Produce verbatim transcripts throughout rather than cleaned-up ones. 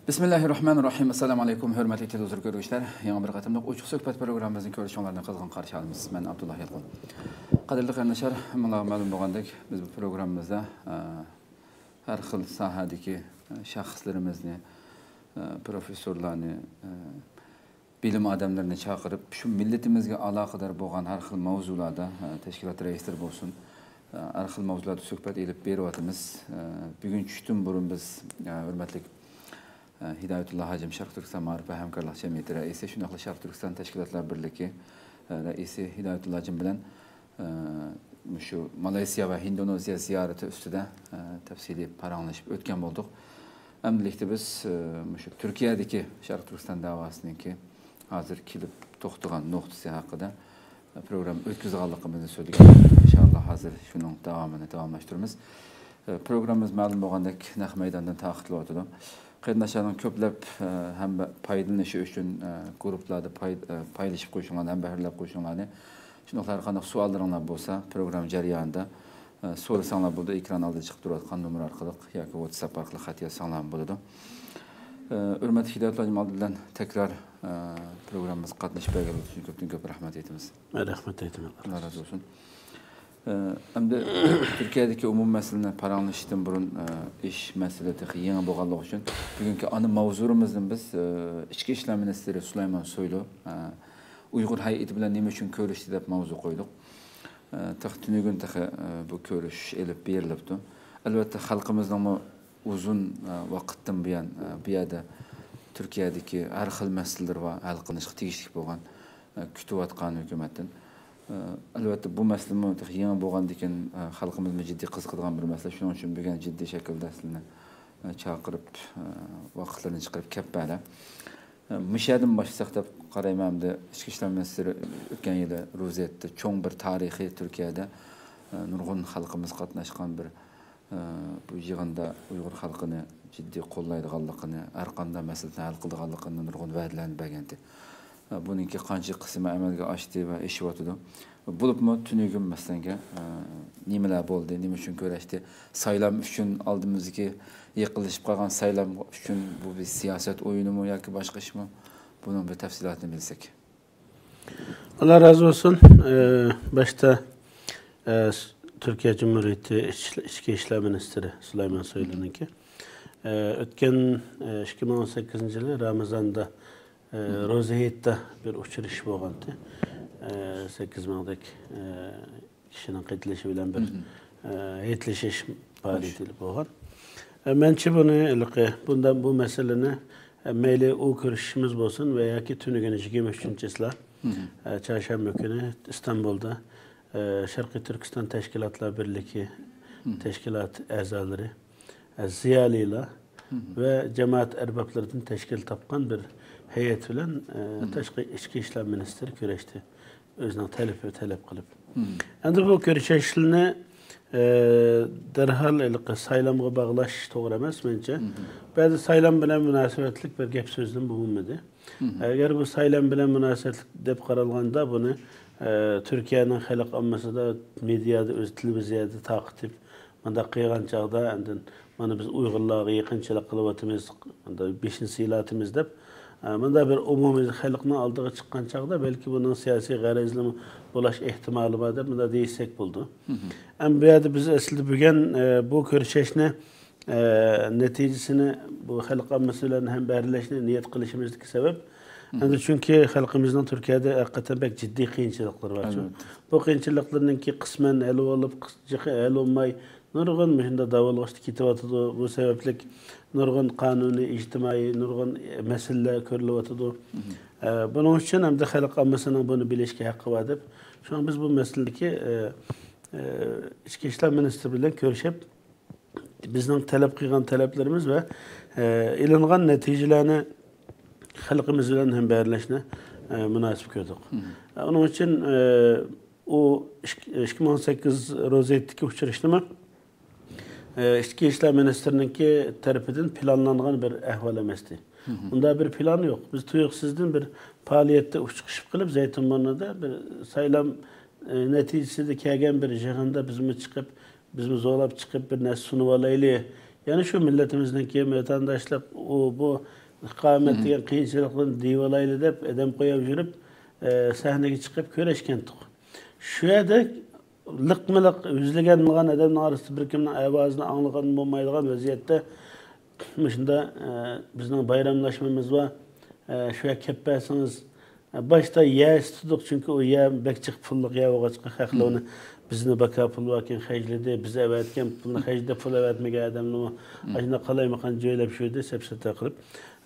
بىسمىللاھىررەھمانىررەھىم. ئەسسالامۇ ئەلەيكۇم، ھۆرمەتلىك تېلېۋىزور كۆرگۈچىلەر. يېڭى بىر قېتىملىق ئوچۇق سۆھبەت پروگراممىمىزنى كۆرۈشۈڭلارنى قىزغىن قارشى ئالىمىز. مەن ئابدۇللا يالقۇن. قەدىرلىك قېرىنداشلار، ماڭا مەلۇم بولغاندەك، بىز بۇ پروگراممىمىزدا، ئە، ھەر خىل ساھەدىكى، ئە، شەخسلىرىمىزنى، ئە، پروفېسسورلارنى، ئە، بىلىم ئادەملىرىنى چاقىرىپ، شۇ مىللىتىمىزگە ئالاقىدار بولغان ھەر خىل مەۋزۇلاردا، ئە، تەشكىلات رەئىسلىرى بولسۇن، ئە، ھەر خىل مەۋزۇلاردا سۆھبەت ئېلىپ بېرىۋاتىمىز. ئە، بۈگۈن چۈشتىن بۇرۇن بىز، ئە، ھۆرمەتلىك، ئە، ھىدايەتۇللا ھاجىم، شەرقىي تۈركىستان مائارىپ ۋە ھەمكارلىق جەمئىيىتى رەئىسى، شۇنداقلا شەرقىي تۈركىستان تەشكىلاتلار بىرلىكى، ئە، رەئىسى ھىدايەتۇللا ھاجىم بىلەن ئە، مۇشۇ مالايسىيا ۋە ھىندونېزىيە زىيارىتى ئۈستىدە، ئە، تەپسىلىي پاراڭلىشىپ ئۆتكەن بولدۇق. ئەمدىلىكتە بىز، ئە، مۇشۇ تۈركىيەدىكى شەرقىي تۈركىستان داۋاسىنىڭكى ھازىر كېلىپ توختىغان نۇقتىسى ھەققىدە، ئە، پروگرامما ئۆتكۈزىدىغانلىقىمىزنى سۆزلىگەن. ئىنشائاللا، ھازىر شۇنىڭ داۋامىنى داۋاملاشتۇرىمىز. ئە، پروگراممىمىز مەلۇم بولغاندەك نەق مەيداندىن تارقىتىلىۋاتىدۇ. قېرىنداشلارنىڭ كۆپلەپ، ئە، ھەم پايدىلىنىشى ئۈچۈن، ئە، گۇرۇپپىلاردا پاي-، ئە، پايلىشىپ قويۇشۇڭلارنى ھەم بەھرىلەپ قويۇشۇڭلارنى، شۇنداقلا ھەر قانداق سوئاللىرىڭلار بولسا، پروگرامما جەريانىدا، ئە، سورىساڭلار بولىدۇ، ئېكران ئالدىدا چىقىپ تۇرۇۋاتقان نومۇر ئارقىلىق ياكى ۋاتساپ ئارقىلىق خەت يازساڭلارمۇ بولىدۇ. ئە، ھۆرمەتلىك ھىدايەتۇللا ھاجىم، ئالدى بىلەن تەكرار، ئە، پروگراممىمىزغا قاتنىشىپ بەرگەنلىكى ئۈچۈن كۆپتىن كۆپ رەھمەت ئېيتىمىز. رەھمەت ئېيتىمەن. ئاللا رازى بولسۇن. ئە، ئەمدى تۈركىيەدىكى ئومۇمىي مەسىلىنى پاراڭلىشىشتىن بۇرۇن، ئە، ئىش مەسىلە تېخى يېڭى بولغانلىقى ئۈچۈن، بۈگۈنكى ئانا ماۋزۇمىزدىن بىز، ئە، ئىچكى ئىشلار مىنىستىرى سۇلايمان سويلۇ، ئە، ئۇيغۇر ھەيئىتى بىلەن نېمە ئۈچۈن كۆرۈشتى دەپ ماۋزۇ قويدۇق. ئە، تېخى تۈنۈگۈن تېخى، ئە، بۇ كۆرۈش ئېلىپ بېرىلىپتۇ. ئەلۋەتتە، خەلقىمىزنىڭمۇ ئۇزۇن، ئە، ۋاقىتتىن بۇيان، ئە، بۇ يەردە تۈركىيەدىكى ھەر خىل مەسىلىلىرى بار، ھەل قىلىنىشقا تېگىشلىك بولغان، ئە، كۈتۈۋاتقان ھۆكۈمەتتىن. ئە، ئەلۋەتتە، بۇ مەسىلىمۇ تېخى يېڭى بولغاندىكىن، ئە، خەلقىمىزمۇ جىددىي قىزىقىدىغان بىر مەسىلە. شۇنىڭ ئۈچۈن بۈگۈن جىددىي شەكىلدە سىلەرنى، ئە، چاقىرىپ، ئە، ۋاقىتلىرىنى چىقىرىپ كەپ بەردى. ئە، مۇشۇ يەردىن باشلىساق دەپ قارايمەن. ئەمدى ئىچكى ئىشلار مىنىستىرى ئۆتكەن يىلى روزىيەتتە چوڭ بىر تارىخىي تۈركىيەدە، ئە، نۇرغۇن خەلقىمىز قاتناشقان بىر ئە، بۇ يىغىندا ئۇيغۇر خەلقىنى جىددىي قوللايدىغانلىقىنى، ھەر قانداق مەسىلىنى ھەل قىلىدىغانلىقىنى نۇرغۇن ۋەدىلەرنى بەرگەنتى. ئە، بۇنىڭكى قانچە قىسمى ئەمەلگە ئاشتى ۋە ئېشىۋاتىدۇ. بولۇپمۇ تۈنۈگۈن مەسىلەنگە، ئە، نېمىلەر بولدى، نېمە ئۈچۈن كۆرۈشتى؟ سايلام ئۈچۈن، ئالدىمىزدىكى يېقىنلىشىپ قالغان سايلام ئۈچۈن بۇ بىر سىياسەت ئويۇنىمۇ ياكى باشقا ئىشمۇ؟ بۇنىڭ بىر تەپسىلاتىنى بىلسەك. ئاللا رازى بولسۇن. ئە، باشتا، ئە، س-، تۈركىيە جۇمھۇرىيىتى ئىچ-، ئىچكى ئىشلار مىنىستىرى سۇلايمان سويلۇنىڭكى، ئە، ئۆتكەن، ئە، ئىككى مىڭ ئون سەككىزىنچى يىلى رامىزاندا، ئە، روزى ھېيتتا بىر ئۇچرىشىش بولغانتى. ئە، سەككىز مىڭدەك، ئە، كىشىنىڭ قېتىلىشى بىلەن بىر، ئە، ھېيتلىشىش پائالىيىتى بولغان. ئە، مەنچە بۇنى ھېلىقى، بۇندا بۇ مەسىلىنى، ئە، مەيلى ئۇ كۆرۈشۈشىمىز بولسۇن ۋە ياكى تۈنۈگۈن يىگىرمە ئۈچىنچى چىسلا، ئە، چارشەنبە كۈنى ئىستانبۇلدا، ئە، شەرقىي تۈركىستان تەشكىلاتلار بىرلىكى تەشكىلات ئەزالىرى، ئە، زىيالىيلار ۋە جامائەت ئەربابلىرىدىن تەشكىل تاپقان بىر ھەيئەت بىلەن، ئە، تاشقى ئىچكى ئىشلار مىنىستىرى كۆرۈشتى. ئۆزىنىڭ تەلىپى تەلەپ قىلىپ. ئەمدى بۇ كۆرۈشۈشلىرىنى، ئە، دەرھال ھېلىقى سايلامغا باغلاش توغرا ئەمەس، مېنىڭچە. بەزى سايلام بىلەن مۇناسىۋەتلىك بىر گەپ سۆزدىن بولمىدى. ئەگەر بۇ سايلام بىلەن مۇناسىۋەتلىك دەپ قارالغاندا، بۇنى، ئە، تۈركىيەنىڭ خەلق ئاممىسىدا، مېدىيادا، ئۆز تېلېۋىزىيەدە تارقىتىپ، مۇنداق قىلغان چاغدا، ئاندىن مانا بىز ئۇيغۇرلارغا يېقىنچىلىق قىلىۋاتىمىز، مۇنداق بېشىنى سىيلاتىمىز دەپ، ئە، مۇنداق بىر ئومۇمىي خەلقنىڭ ئالدىغا چىققان چاغدا، بەلكى بۇنىڭ سىياسىي غەرەزلىمۇ بولاش ئېھتىمالى بار دەپ مۇنداق دېيىشسەك بولىدۇ. ئەمما بۇ يەردە بىز ئەسلىدە بۈگۈن، ئە، بۇ كۆرۈشۈشنى، ئە، نەتىجىسىنى بۇ خەلق ئاممىسى بىلەن ھەمبەھىرلەشنى نىيەت قىلىشىمىزدىكى سەۋەب، ئەمدى چۈنكى خەلقىمىزنىڭ تۈركىيەدە ھەقىقەتەن بەك جىددىي قىيىنچىلىقلىرى بار. ئەلۋەتتە. بۇ قىيىنچىلىقلىرىنىڭكى قىسمەن ھەل بولۇپ، قىس-، جىق ھەل بولماي، نۇرغۇن مۇشۇنداق داۋالغۇشتا كېتىۋاتىدۇ. بۇ سەۋەبلىك نۇرغۇن قانۇنىي، ئىجتىمائىي، نۇرغۇن مەسىلىلەر كۆرۈلۈۋاتىدۇ. ئە، بۇنىڭ ئۈچۈن ئەمدى خەلق ئاممىسىنىڭ بۇنى بىلىشكە ھەققى بار دەپ، شۇڭا بىز بۇ مەسىلىدىكى، ئە، ئە، ئىچكى ئىشلار مىنىستىرى بىلەن كۆرۈشۈپ، بىزنىڭ تەلەپ قىلغان تەلەپلىرىمىز ۋە، ئە، ئېلىنغان نەتىجىلەرنى خەلقىمىز بىلەن ھەمبەھىرلەشنى، ئە، مۇناسىپ كۆردۇق. ئە، ئۇنىڭ ئۈچۈن، ئە، ئۇ ئىككى، ئىككى مىڭ سەككىز روزى ھېيتتىكى ئۇچرىشىشمۇ، ئە، ئىچكى ئىشلار مىنىستىرىنىڭكى تەرىپىدىن پىلانلانغان بىر ئەھۋال ئەمەستى. ئۇنداق بىر پىلان يوق. بىز تۇيۇقسىزدىن بىر پائالىيەتتە ئۇچرىشىپ قېلىپ، زەيتۇنبۇرنىدا بىر سايلام، ئە، نەتىجىسىدە كەلگەن بىر يىغىندا بىزمۇ چىقىپ، بىزمۇ زورلاپ چىقىپ بىر نەرسە سۇنۇۋالايلى، يەنە شۇ مىللىتىمىزنىڭكى ۋەتەنداشلىق، ئۇ، بۇ، ئىقامەت دېگەن قىيىنچىلىقلارنى دېيىۋالايلى دەپ ئادەم قويۇپ يۈرۈپ، ئە، سەھنىگە چىقىپ كۆرۈشكەنتۇق. شۇ يەردە لىقمۇ لىق يۈزلىگەن مىڭلىغان ئادەمنىڭ ئارىسىدا بىر كىمنىڭ ئاۋازىنى ئاڭلىغان بولمايدىغان ۋەزىيەتتە مۇشۇنداق، ئە، بىزنىڭ بايراملاشمىمىز بار. ئە، شۇ يەرگە كەپ بەرسىڭىز، ئە، باشتا يەر ئىستىدۇق، چۈنكى ئۇ يەر بەك جىق پۇللۇق يەر بولغاچقا، خەقلەر ئۇنى بىزنى بىكار پۇل باركەن خەجلىدى، بىز ئەۋەتكەن پۇلنى خەجلىدى، پۇل ئەۋەتمىگەن ئادەمنىمۇ ئاشۇنداق قالايمىقان جۆيلەپ شۇ يەردە سەپسەتە قىلىپ،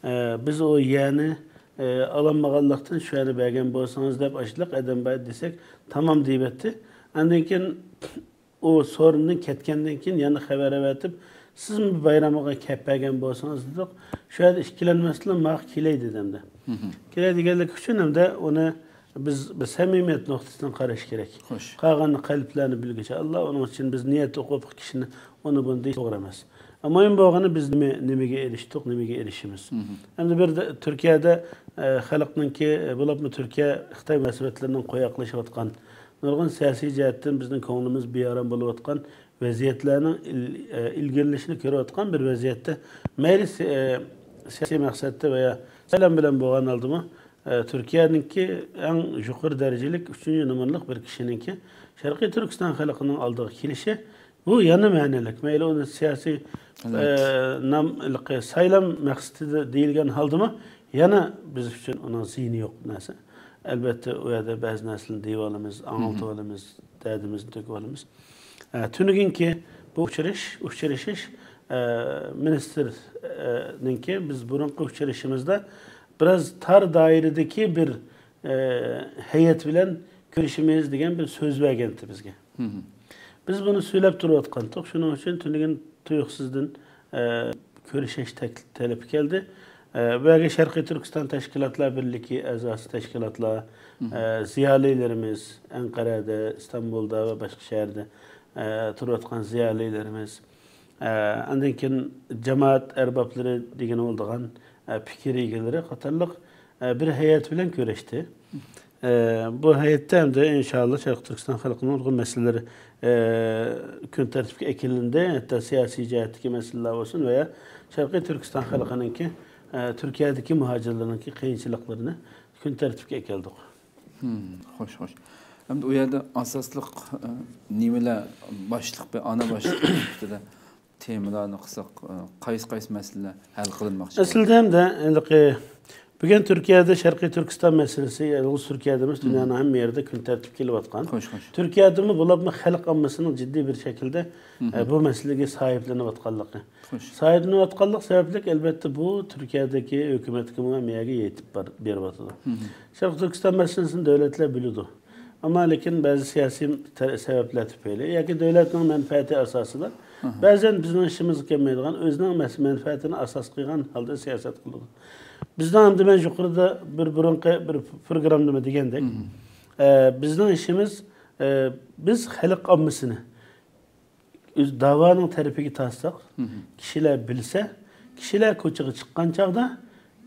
ئە، بىز ئۇ يەرنى، ئە، ئالالمىغانلىقتىن، شۇ يەرنى بەرگەن بولسىڭىز دەپ ئاشۇنداق ئادەم بار دېسەك، تامام دېيىۋەتتى. ئاندىن كېيىن ئۇ سورۇندىن كەتكەندىن كېيىن يەنە خەۋەر ئەۋەتىپ، سىزمۇ بايرامغا كەپ بەرگەن بولسىڭىز دېدۇق. شۇ يەردە ئىككىلەنمەستىن ماڭا كېلەي دېدىمدە. كېلەي دېگەنلىك ئۈچۈن ھەمدە ئۇنى بىز بىر سەمىمىيەت نۇقتىسىدىن قاراش كېرەك. خوش. قالغاننى قەلبلەرنى بىلگۈچە ئاللا، ئۇنىڭ ئۈچۈن بىز نىيەت ئوقۇپ كىشىنى ئۇنى بۇنى دېيىش توغرا ئەمەس. مۇھىم بولغىنى بىز نېمە، نېمىگە ئېرىشتۇق، نېمىگە ئېرىشىمىز. ئەمدى بىر تۈركىيەدە، ئە، خەلقنىڭكى، بولۇپمۇ تۈركىيە خىتاي مۇناسىۋەتلىرىنىڭ قويۇقلىشىۋاتقان نۇرغۇن سىياسىي جەھەتتىن بىزنىڭ كۆڭلىمىز بىئارام بولۇۋاتقان ۋەزىيەتلەرنىڭ ئىل-، ئە، ئىلگىرىلىشىنى كۆرۈۋاتقان بىر ۋەزىيەتتە مەيلى سى-، ئە، سىياسىي مەقسەتتە ۋە سايلام بىلەن بولغان ھالدىمۇ، ئە، تۈركىيەنىڭكى ئەڭ يۇقىرى دەرىجىلىك ئۈچىنچى نومۇرلۇق بىر كىشىنىڭكى شەرقىي تۈركىستان خەلقىنىڭ ئالدىغا كېلىشى، بۇ يەنە مەنىلىك. مەيلى ئۇنى سىياسىي، ئە، نام، سايلام مەقسىتىدە دېيىلگەن ھالدىمۇ يەنە بىز ئۈچۈن ئۇنىڭ زىيىنى يوق نەرسە. ئەلۋەتتە، ئۇ يەردە بەزى نەرسىلەرنى دېيىۋالىمىز، ئاڭلىتىۋالىمىز، دەردىمىزنى تۆكۈۋالىمىز. ئە، تۈنۈگۈنكى بۇ ئۇچرىش-، ئۇچرىشىش، ئە، مىنىستىرنىڭكى بىز بۇرۇنقى ئۇچرىشىشىمىزدا بىراز تار دائىرىدىكى بىر، ئە، ھەيئەت بىلەن كۆرۈشىمىز دېگەن بىر سۆز بەرگەنتى بىزگە. بىز بۇنى سۆزلەپ تۇرۇۋاتقانتۇق. شۇنىڭ ئۈچۈن تۈنۈگۈن تۇيۇقسىزدىن، ئە، كۆرۈشۈش تەك-، تەلىپى كەلدى. ئە، بۇ يەرگە شەرقىي تۈركىستان تەشكىلاتلار بىرلىكى ئەزاسى تەشكىلاتلار، ئە، زىيالىيلىرىمىز، ئەنقەرەدە، ئىستانبۇلدا ۋە باشقا شەھەردە، ئە، تۇرۇۋاتقان زىيالىيلىرىمىز، ئە، ئاندىن كېيىن جامائەت ئەربابلىرى دېگىلى بولىدىغان، ئە، پىكىر ئىگىلىرى قاتارلىق، ئە، بىر ھەيئەت بىلەن كۆرۈشتى. ئە، بۇ ھەيئەتتە ئەمدى ئىنشائاللا شەرقىي تۈركىستان خەلقىنىڭ نۇرغۇن مەسىلىلىرى، ئە، كۈن تەرتىپكە ئەكېلىندى. ھەتتا سىياسىي جەھەتتىكى مەسىلىلەر بولسۇن ۋە شەرقىي تۈركىستان خەلقىنىڭكى، ئە، تۈركىيەدىكى مۇھاجىرلارنىڭكى قىيىنچىلىقلىرىنى كۈن تەرتىپكە ئەكەلدۇق. خوش، خوش. ئەمدى ئۇ يەردە ئاساسلىق، ئە، نېمىلەر باشلىق، بىر ئانا باشلىق سۈپىتىدە تېمىلارنى قىلساق، ئە، قايسى، قايسى مەسىلىلەر ھەل قىلىنماقچى؟ ئەسلىدە ھەمدە ھېلىقى بۈگۈن تۈركىيەدە شەرقىي تۈركىستان مەسىلىسى، يالغۇز تۈركىيەدە ئەمەس، دۇنيانىڭ ھەممە يېرىدە كۈن تەرتىپكە كېلىۋاتقان. خوش، خوش. تۈركىيەدىمۇ بولۇپمۇ خەلق ئاممىسىنىڭ جىددىي بىر شەكىلدە، ئە، بۇ مەسىلىگە ساھىبلىنىۋاتقانلىقى. خوش. ساھىبلىنىۋاتقانلىق سەۋەبلىك، ئەلۋەتتە، بۇ تۈركىيەدىكى ھۆكۈمەتكىمۇ ھەممە يەرگە يېتىپ بار-، بېرىۋاتىدۇ. شەرقىي تۈركىستان مەسىلىسىنى دۆلەتلەر بىلىدۇ. ئەمما لېكىن بەزى سىياسىي تە-، سەۋەبلەر تۈپەيلى ياكى دۆلەتنىڭ مەنپەئەتى ئاساسىدا بەزەن بىزنىڭ ئىشىمىزغا كەلمەيدىغان، ئۆزىنىڭ مەس-، مەنپەئەتىنى ئاساس قىلغان ھالدا سىياسەت قىلىدۇ. بىزنىڭ ئەمدى مەن يۇقىرىدا بىر بۇرۇنقى بىر پروگراممىدا دېگەندەك، ئە، بىزنىڭ ئىشىمىز، ئە، بىز خەلق ئاممىسىنى ئۆز داۋانىڭ تەرىپىگە تارتساق، كىشىلەر بىلسە، كىشىلەر كوچىغا چىققان چاغدا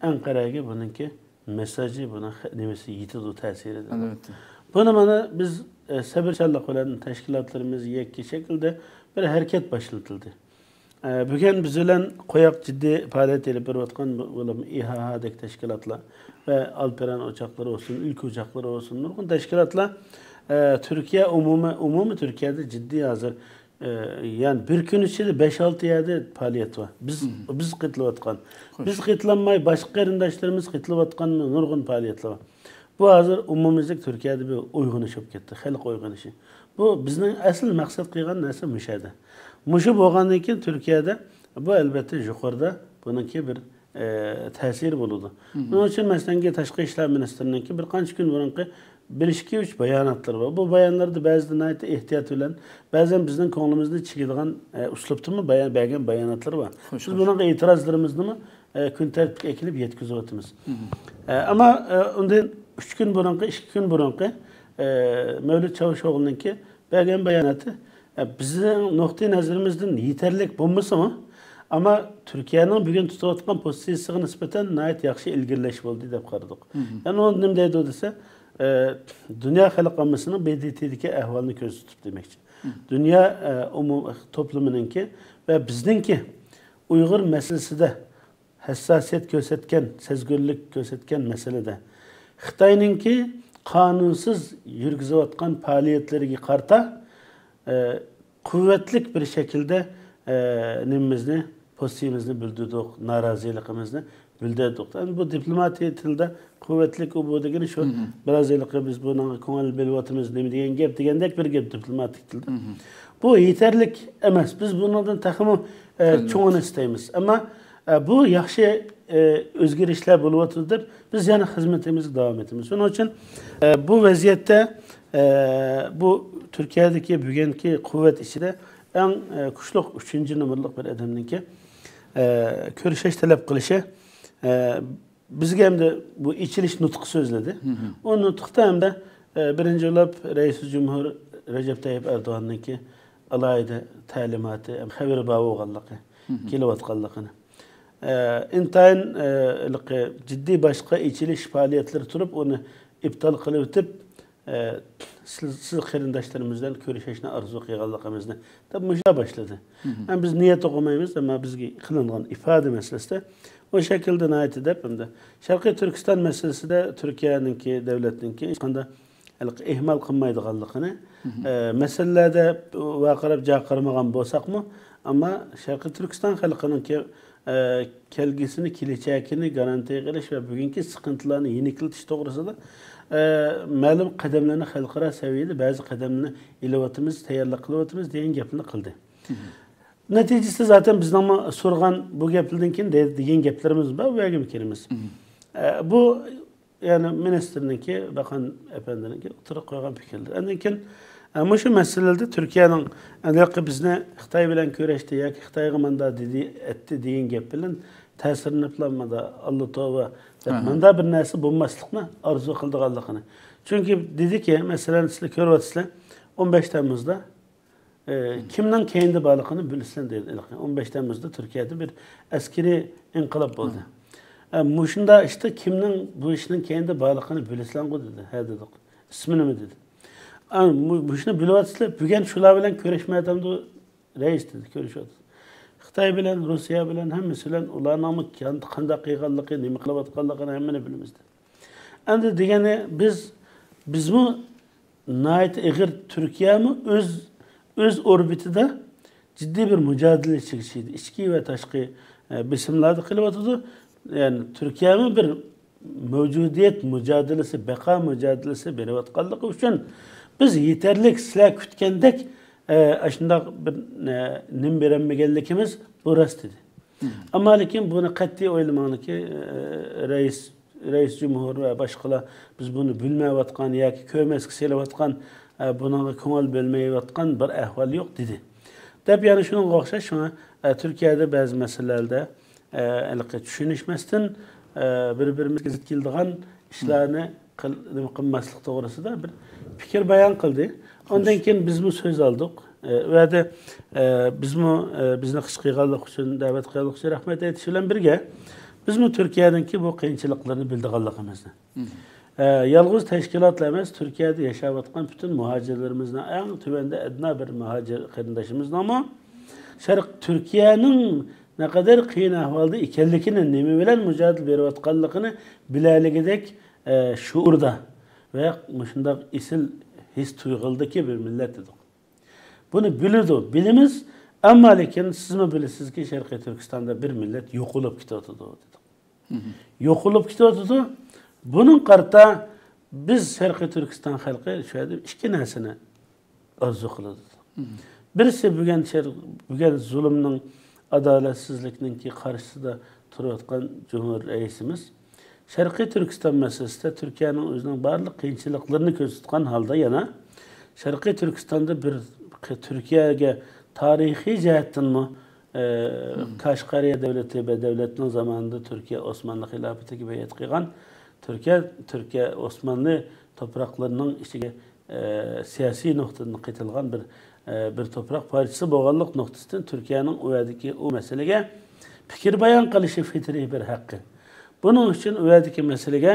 ئەنقەرەگە بۇنىڭكى مېسساژى، بۇنىڭ خە-، نېمىسى يېتىدۇ، تەسىرى دېدۇق. ئەلۋەتتە. بۇنى مانا بىز، ئە، سەۋرچانلىق بىلەن تەشكىلاتلىرىمىز يەككە شەكىلدە بىر ھەرىكەت باشلىتىلدى. ئە، بۈگۈن بىز بىلەن قوياق جىددىي پائالىيەت ئېلىپ بېرىۋاتقان بۇ-، بۇلارمۇ ئىھائادەك تەشكىلاتلار ۋە ئالپەرەن ئوچاقلىرى بولسۇن، ئۈلكە ئوچاقلىرى بولسۇن، نۇرغۇن تەشكىلاتلار، ئە، تۈركىيە ئومۇمىي، ئومۇمىي تۈركىيەدە جىددىي ھازىر، ئە، يەنى بىر كۈن ئىچىدە بەش-ئالتە يەردە پائالىيەت بار. بىز، بىز قېتىلىۋاتقان. بىز قېتىلالماي، باشقا قېرىنداشلىرىمىز قېتىلىۋاتقان نۇرغۇن پائالىيەتلەر بار. بۇ ھازىر ئومۇميۈزلۈك تۈركىيەدە بىر ئويغىنىش بولۇپ كەتتى، خەلق ئويغىنىشى. بۇ بىزنىڭ ئەسلى مەقسەت قىلغان نەرسە مۇشۇ يەردە. مۇشۇ بولغاندىن كېيىن تۈركىيەدە بۇ ئەلۋەتتە يۇقىرىدا بۇنىڭكى بىر، ئە، تەسىرى بولىدۇ. بۇنىڭ ئۈچۈن مەسىلەنكى تاشقى ئىشلار مىنىستىرىنىڭكى بىر قانچە كۈن بۇرۇنقى بىر ئىككى ئۈچ باياناتلىرى بار. بۇ بايانلاردا بەزىدە ناھايىتى ئېھتىيات بىلەن، بەزەن بىزنىڭ كۆڭلىمىزنى چىگىدىغان، ئە، ئۇسلۇبتىمۇ بايان، بەرگەن باياناتلىرى بار. بىز بۇنىڭغا ئېتىرازلىرىمىزنىمۇ ئە، كۈن تەرتىپكە ئەكېلىپ يەتكۈزۈۋاتىمىز. ئە، ئەمما، ئە، ئۇندىن ئۈچ كۈن بۇرۇنقى، ئىككى كۈن بۇرۇنقى، ئە، مەۋلۇت چاۋۇشئوغلۇنىڭكى بەرگەن باياناتى، ئە، بىزنىڭ نۇقتىئى نەزىرىمىزدىن يېتەرلىك بولمىسىمۇ، ئەمما تۈركىيەنىڭ بۈگۈن تۇتۇۋاتقان پوزىتسىيىسىغا نىسبەتەن ناھايىتى ياخشى ئىلگىرىلەش بولدى دەپ قارىدۇق. يەنى ئۇ نېمە دەيدۇ دېسە، ئە، دۇنيا خەلق ئاممىسىنىڭ ب د ت دىكى ئەھۋالىنى كۆزىتىپ دېمەكچى. دۇنيا، ئە، ئومۇم توپلىمىنىڭكى ۋە بىزنىڭكى ئۇيغۇر مەسىلىسىدە ھەسساسىيەت كۆرسەتكەن، سەزگۈرلۈك كۆرسەتكەن مەسىلىدە خىتاينىڭكى قانۇنسىز يۈرگۈزۈۋاتقان پائالىيەتلىرىگە قارىتا، ئە، قۇۋۋەتلىك بىر شەكىلدە، ئە، نېمىمىزنى، پوزىتسىيىمىزنى بىلدۈردۇق، نارازىلىقىمىزنى بىلدۈردۇق. ئەمدى بۇ دىپلوماتىيە تىلىدا قۇۋۋەتلىك ئۇ بۇ دېگىنى شۇ، بىراز ھېلىقى بىز بۇنىڭغا كۆڭۈل بۆلۈۋاتىمىز، نېمە دېگەن گەپ دېگەندەك بىر گەپ دىپلوماتىك تىلدا. بۇ يېتەرلىك ئەمەس. بىز بۇنىڭدىن تېخىمۇ، ئە، چوڭىنى ئىستەيمىز. ئەمما، ئە، بۇ ياخشى، ئە، ئۆزگىرىشلەر بولۇۋاتىدۇ دەپ بىز يەنە خىزمىتىمىزگە داۋام ئېتىمىز. شۇنىڭ ئۈچۈن، ئە، بۇ ۋەزىيەتتە، ئە، بۇ تۈركىيەدىكى بۈگۈنكى قۇۋۋەت ئىچىدە ئەڭ، ئە، كۈچلۈك ئۈچىنچى نومۇرلۇق بىر ئادەمنىڭكى، ئە، كۆرۈشۈش تەلەپ قىلىشى، ئە، بىزگە ئەمدى بۇ ئېچىلىش نۇتقى سۆزلىدى. ئۇ نۇتۇقتا ئەمدى، ئە، بىرىنچى بولۇپ رەئىس جۇمھۇر رەجەپ تەييىپ ئەردوغاننىڭكى ئالاھىدە تەلىماتى، خەۋىرى بار بولغانلىقى، كېلىۋاتقانلىقىنى. ئە، ئىنتايىن، ئە، ھېلىقى جىددىي باشقا ئېچىلىش پائالىيەتلىرى تۇرۇپ، ئۇنى ئىپتال قىلىۋېتىپ، ئە، سىز، سىز قېرىنداشلىرىمىز بىلەن كۆرۈشۈشنى ئارزۇ قىلغانلىقىمىزنى دەپ مۇشۇنداق باشلىدى. ھەم بىز نىيەت قويمايمىز، ئەمما بىزگە قىلىنغان ئىپادە مەسىلىسىدە ئۇ شەكىلدە ناھايىتى دەپ، ئەمدى شەرقىي تۈركىستان مەسىلىسىدە تۈركىيەنىڭكى، دۆلەتنىڭكى ھېچقانداق ھېلىقى ئېھمال قىلمايدىغانلىقىنى، ئە، مەسىلىلەردە ۋارقىراپ جارقىرىمىغان بولساقمۇ، ئەمما شەرقىي تۈركىستان خەلقىنىڭكى، ئە، كەلگۈسىنى، كېلەچەكىنى گارانتىيە قىلىش ۋە بۈگۈنكى سىقىنتىلارنى يېنىكلىتىش توغرىسىدا، ئە، مەلۇم قەدەملەرنى خەلقئارا سەۋىيەدە بەزى قەدەملەرنى ئېلىۋاتىمىز، تەييارلىق قىلىۋاتىمىز دېگەن گەپنى قىلدى. نەتىجىسىدە زاتەن بىزنىڭمۇ سورىغان بۇ گەپلەردىن كېيىن دە-، دېگەن گەپلىرىمىز بار، بۇ يەرگىمۇ كېلىمىز. ئە، بۇ يەنى مىنىستىرنىڭكى، باقان ئەپەندىنىڭكى ئوتتۇرىغا قويغان پىكىرلىرى. ئاندىن كېيىن، ئە، مۇشۇ مەسىلىلەردە تۈركىيەنىڭ، ئە، ھېلىقى بىزنى خىتاي بىلەن كۆرۈشتى ياكى خىتايغا ماندا دېدى، ئەتتى دېگەن گەپ بىلەن تەسىرلىنىپلا ماندا، ئاللا توۋا دەپ، ماندا بىر نەرسە بولماسلىقنى ئارزۇ قىلىدىغانلىقىنى. چۈنكى دېدىكى، مەسىلەن، سىلەر كۆرۈۋاتىسىلەر، ئون بەش تەممۇزدا ئە، كىمنىڭ كەينىدە بارلىقىنى بىلىسىلەر دېدى. ئون بەش تەممۇزدا تۈركىيەدە بىر ئەسكىرىي ئىنقىلاب بولدى. ئە، مۇشۇنداق ئىشتا كىمنىڭ بۇ ئىشنىڭ كەينىدە بارلىقىنى بىلىسىلەرغۇ دېدى. ھە دېدۇق. ئىسمى نېمە دېدى. ئە، مۇ-، مۇشۇنى بىلىۋاتىسىلەر، بۈگۈن شۇلار بىلەن كۆرۈشمەيۋاتامدۇ رەئىس دېدى، كۆرۈشۈۋاتىدۇ. خىتاي بىلەن، روسىيە بىلەن، ھەممىسى بىلەن ئۇلارنىڭمۇ قانداق قىلغانلىقى، نېمە قىلىۋاتقانلىقىنى ھەممىنى بىلىمىز دېدى. ئەمدى دېگەنى بىز، بىزمۇ ناھايىتى ئېغىر، تۈركىيەمۇ ئۆز، ئۆز ئوربىتىدا جىددىي بىر مۇجادىلە ئىچىگە چۈشىدۇ. ئىچكى ۋە تاشقى، ئە، بېسىملاردا قېلىۋاتىدۇ. يەنى تۈركىيەمۇ بىر مەۋجۇدىيەت مۇجادىلىسى، بەقا مۇجادىلىسى بېرىۋاتقانلىقى ئۈچۈن بىز يېتەرلىك سىلەر كۈتكەندەك، ئە، ئاشۇنداق بىر، ئە، نېمە بېرەلمىگەنلىكىمىز بۇ راست ئىدى. ئەمما لېكىن بۇنى قەتئىي ئويلىماڭلىكى، ئە، رەئىس، رەئىس جۇمھۇر ۋە باشقىلار بىز بۇنى بىلمەيۋاتقان ياكى كۆرمەسكە سېلىۋاتقان، ئە، بۇنىڭغا كۆڭۈل بۆلمەيۋاتقان بىر ئەھۋال يوق دېدى. دەپ يەنە شۇنىڭغا ئوخشاش، شۇڭا، ئە، تۈركىيەدە بەزى مەسىلىلەردە، ئە، ھېلىقى چۈشىنىشمەستىن، ئە، بىر-بىرىمىزگە زىت كېلىدىغان ئىشلارنى قىل-، نېمە قىلماسلىق توغرىسىدا بىر پىكىر بايان قىلدى. ئاندىن كېيىن بىزمۇ سۆز ئالدۇق. ئە، ئۇ يەردە، ئە، بىزمۇ، ئە، بىزنى خۇش قىلغانلىقى ئۈچۈن، دەۋەت قىلغانلىقى ئۈچۈن رەھمەت ئېيتىش بىلەن بىرگە، بىزمۇ تۈركىيەنىڭكى بۇ قىيىنچىلىقلىرىنى بىلىدىغانلىقىمىزنى، ئە، يالغۇز تەشكىلاتلا ئەمەس، تۈركىيەدە ياشاۋاتقان پۈتۈن مۇھاجىرلىرىمىزنىڭ ئەڭ تۆۋەندە ئەدنا بىر مۇھاجىر قېرىندىشىمىزنىڭمۇ شەرق تۈركىيەنىڭ نەقەدەر قىيىن ئەھۋالدا ئىكەنلىكىنى، نېمە بىلەن مۇجادىلە بېرىۋاتقانلىقىنى بىلەلىگۈدەك، ئە، شۇئۇردا ۋە مۇشۇنداق ئېسىل ھېس تۇيغۇلىدىكى بىر مىللەت ئىدۇق. بۇنى بىلىدۇ، بىلىمىز، ئەمما لېكىن سىزمۇ بىلىسىزكى، شەرقىي تۈركىستاندا بىر مىللەت يوقىلىپ كېتىۋاتىدۇ دېدۇق. يوقىلىپ كېتىۋاتىدۇ. بۇنىڭغا قارىتا بىز شەرقىي تۈركىستان خەلقى شۇ يەردە ئىككى نەرسىنى ئارزۇ قىلىدۇ. بىرسى بۈگۈن شەر-، بۈگۈن زۇلۇمنىڭ، ئادالەتسىزلىكنىڭكى قارشىسىدا تۇرۇۋاتقان جۇمھۇر رەئىسىمىز شەرقىي تۈركىستان مەسىلىسىدە تۈركىيەنىڭ ئۆزىنىڭ بارلىق قىيىنچىلىقلىرىنى كۆرسەتكەن ھالدا يەنە شەرقىي تۈركىستاندا بىر ق-، تۈركىيەگە تارىخىي جەھەتتىنمۇ، ئە، قەشقەرىيە دۆلىتى بە-، دۆلەتنىڭ زامانىدا تۈركىيە ئوسمانلى خىلاپىتىگە بەيئەت قىلغان تۈركىيە، تۈركىيە ئوسمانلى توپراقلىرىنىڭ ئىچىگە، ئە، سىياسىي نۇقتىدىن قېتىلغان بىر، ئە، بىر توپراق پارچىسى بولغانلىق نۇقتىسىدىن تۈركىيەنىڭ ئۇ يەردىكى ئۇ مەسىلىگە پىكىر بايان قىلىشى فىترىي بىر ھەققى. بۇنىڭ ئۈچۈن ئۇ يەردىكى مەسىلىگە،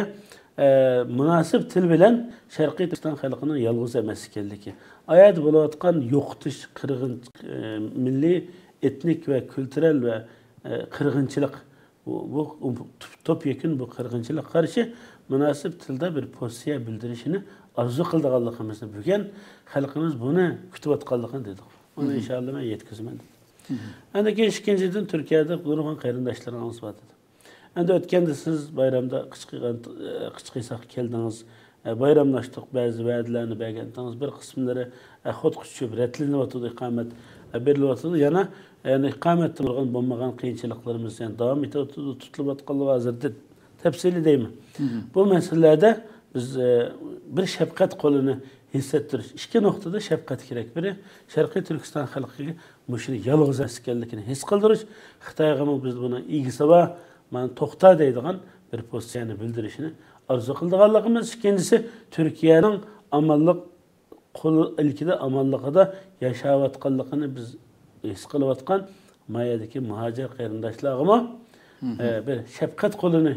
ئە، مۇناسىپ تىل بىلەن شەرقىي تۈركىستان خەلقىنىڭ يالغۇز ئەمەس ئىكەنلىكى، ئايەردە بولۇۋاتقان يوقىتىش، قىرغىن، ئە، مىللىي، ئېتنىك ۋە كۈلتۈرەل ۋە ئە، قىرغىنچىلىق، بۇ، بۇ، بۇ توپ يېكۇن بۇ قىرغىنچىلىققا قارشى مۇناسىپ تىلدا بىر پوزىتسىيە بىلدۈرۈشىنى ئارزۇ قىلىدىغانلىقىمىزنى بۈگۈن خەلقىمىز بۇنى كۈتۈۋاتقانلىقىنى دېدۇق. ئۇنى ئىنشاللا مەن يەتكۈزىمەن دېدى. ئاندىن كېيىن ئىككىنچىدىن، تۈركىيەدە نۇرغۇن قېرىنداشلىرىڭىز بار دېدى. ئەمدى ئۆتكەندە سىز بايرامدا قىچقىغان، قىچقىساق كەلدىڭىز، بايراملاشتۇق، بەزى ۋەدىلەرنى بەرگەنتىڭىز، بىر قىسىملىرى خۇدقا چۈشۈپ رەتلىنىۋاتىدۇ، ئىقامەت بېرىلىۋاتىدۇ. يەنە، يەنە ئىقامەتتە نۇرغۇن بولمىغان قىيىنچىلىقلىرىمىز يەنە داۋام ئېتىۋاتىدۇ، تۇتۇلۇۋاتقانلىقى ھازىر دەپ تەپسىلىي دەيمەن. بۇ مەسىلىلەردە بىز، بىر شەپقەت قولىنى ھېس ئەتتۈرۈش، ئىككى نۇقتىدا شەپقەت كېرەك. بىرى، شەرقىي تۈركىستان خەلقىگە مۇشۇنى يالغۇز ئەمەس ئىكەنلىكىنى ھېس قىلدۇرۇش، خىتايغىمۇ بىز بۇنىڭ ئىگىسى بار، مانا توختا دەيدىغان بىر پوزىتسىيەنى بىلدۈرۈشىنى ئارزۇ قىلىدىغانلىقىمىز. ئىككىنچىسى، تۈركىيەنىڭ ئامانلىق قول ئىلكىدە، ئامانلىقىدا ياشاۋاتقانلىقىنى بىز ھېس قىلىۋاتقان ما يەردىكى مۇھاجىر قېرىنداشلارغىمۇ، ئە، بىر شەپقەت قولىنى،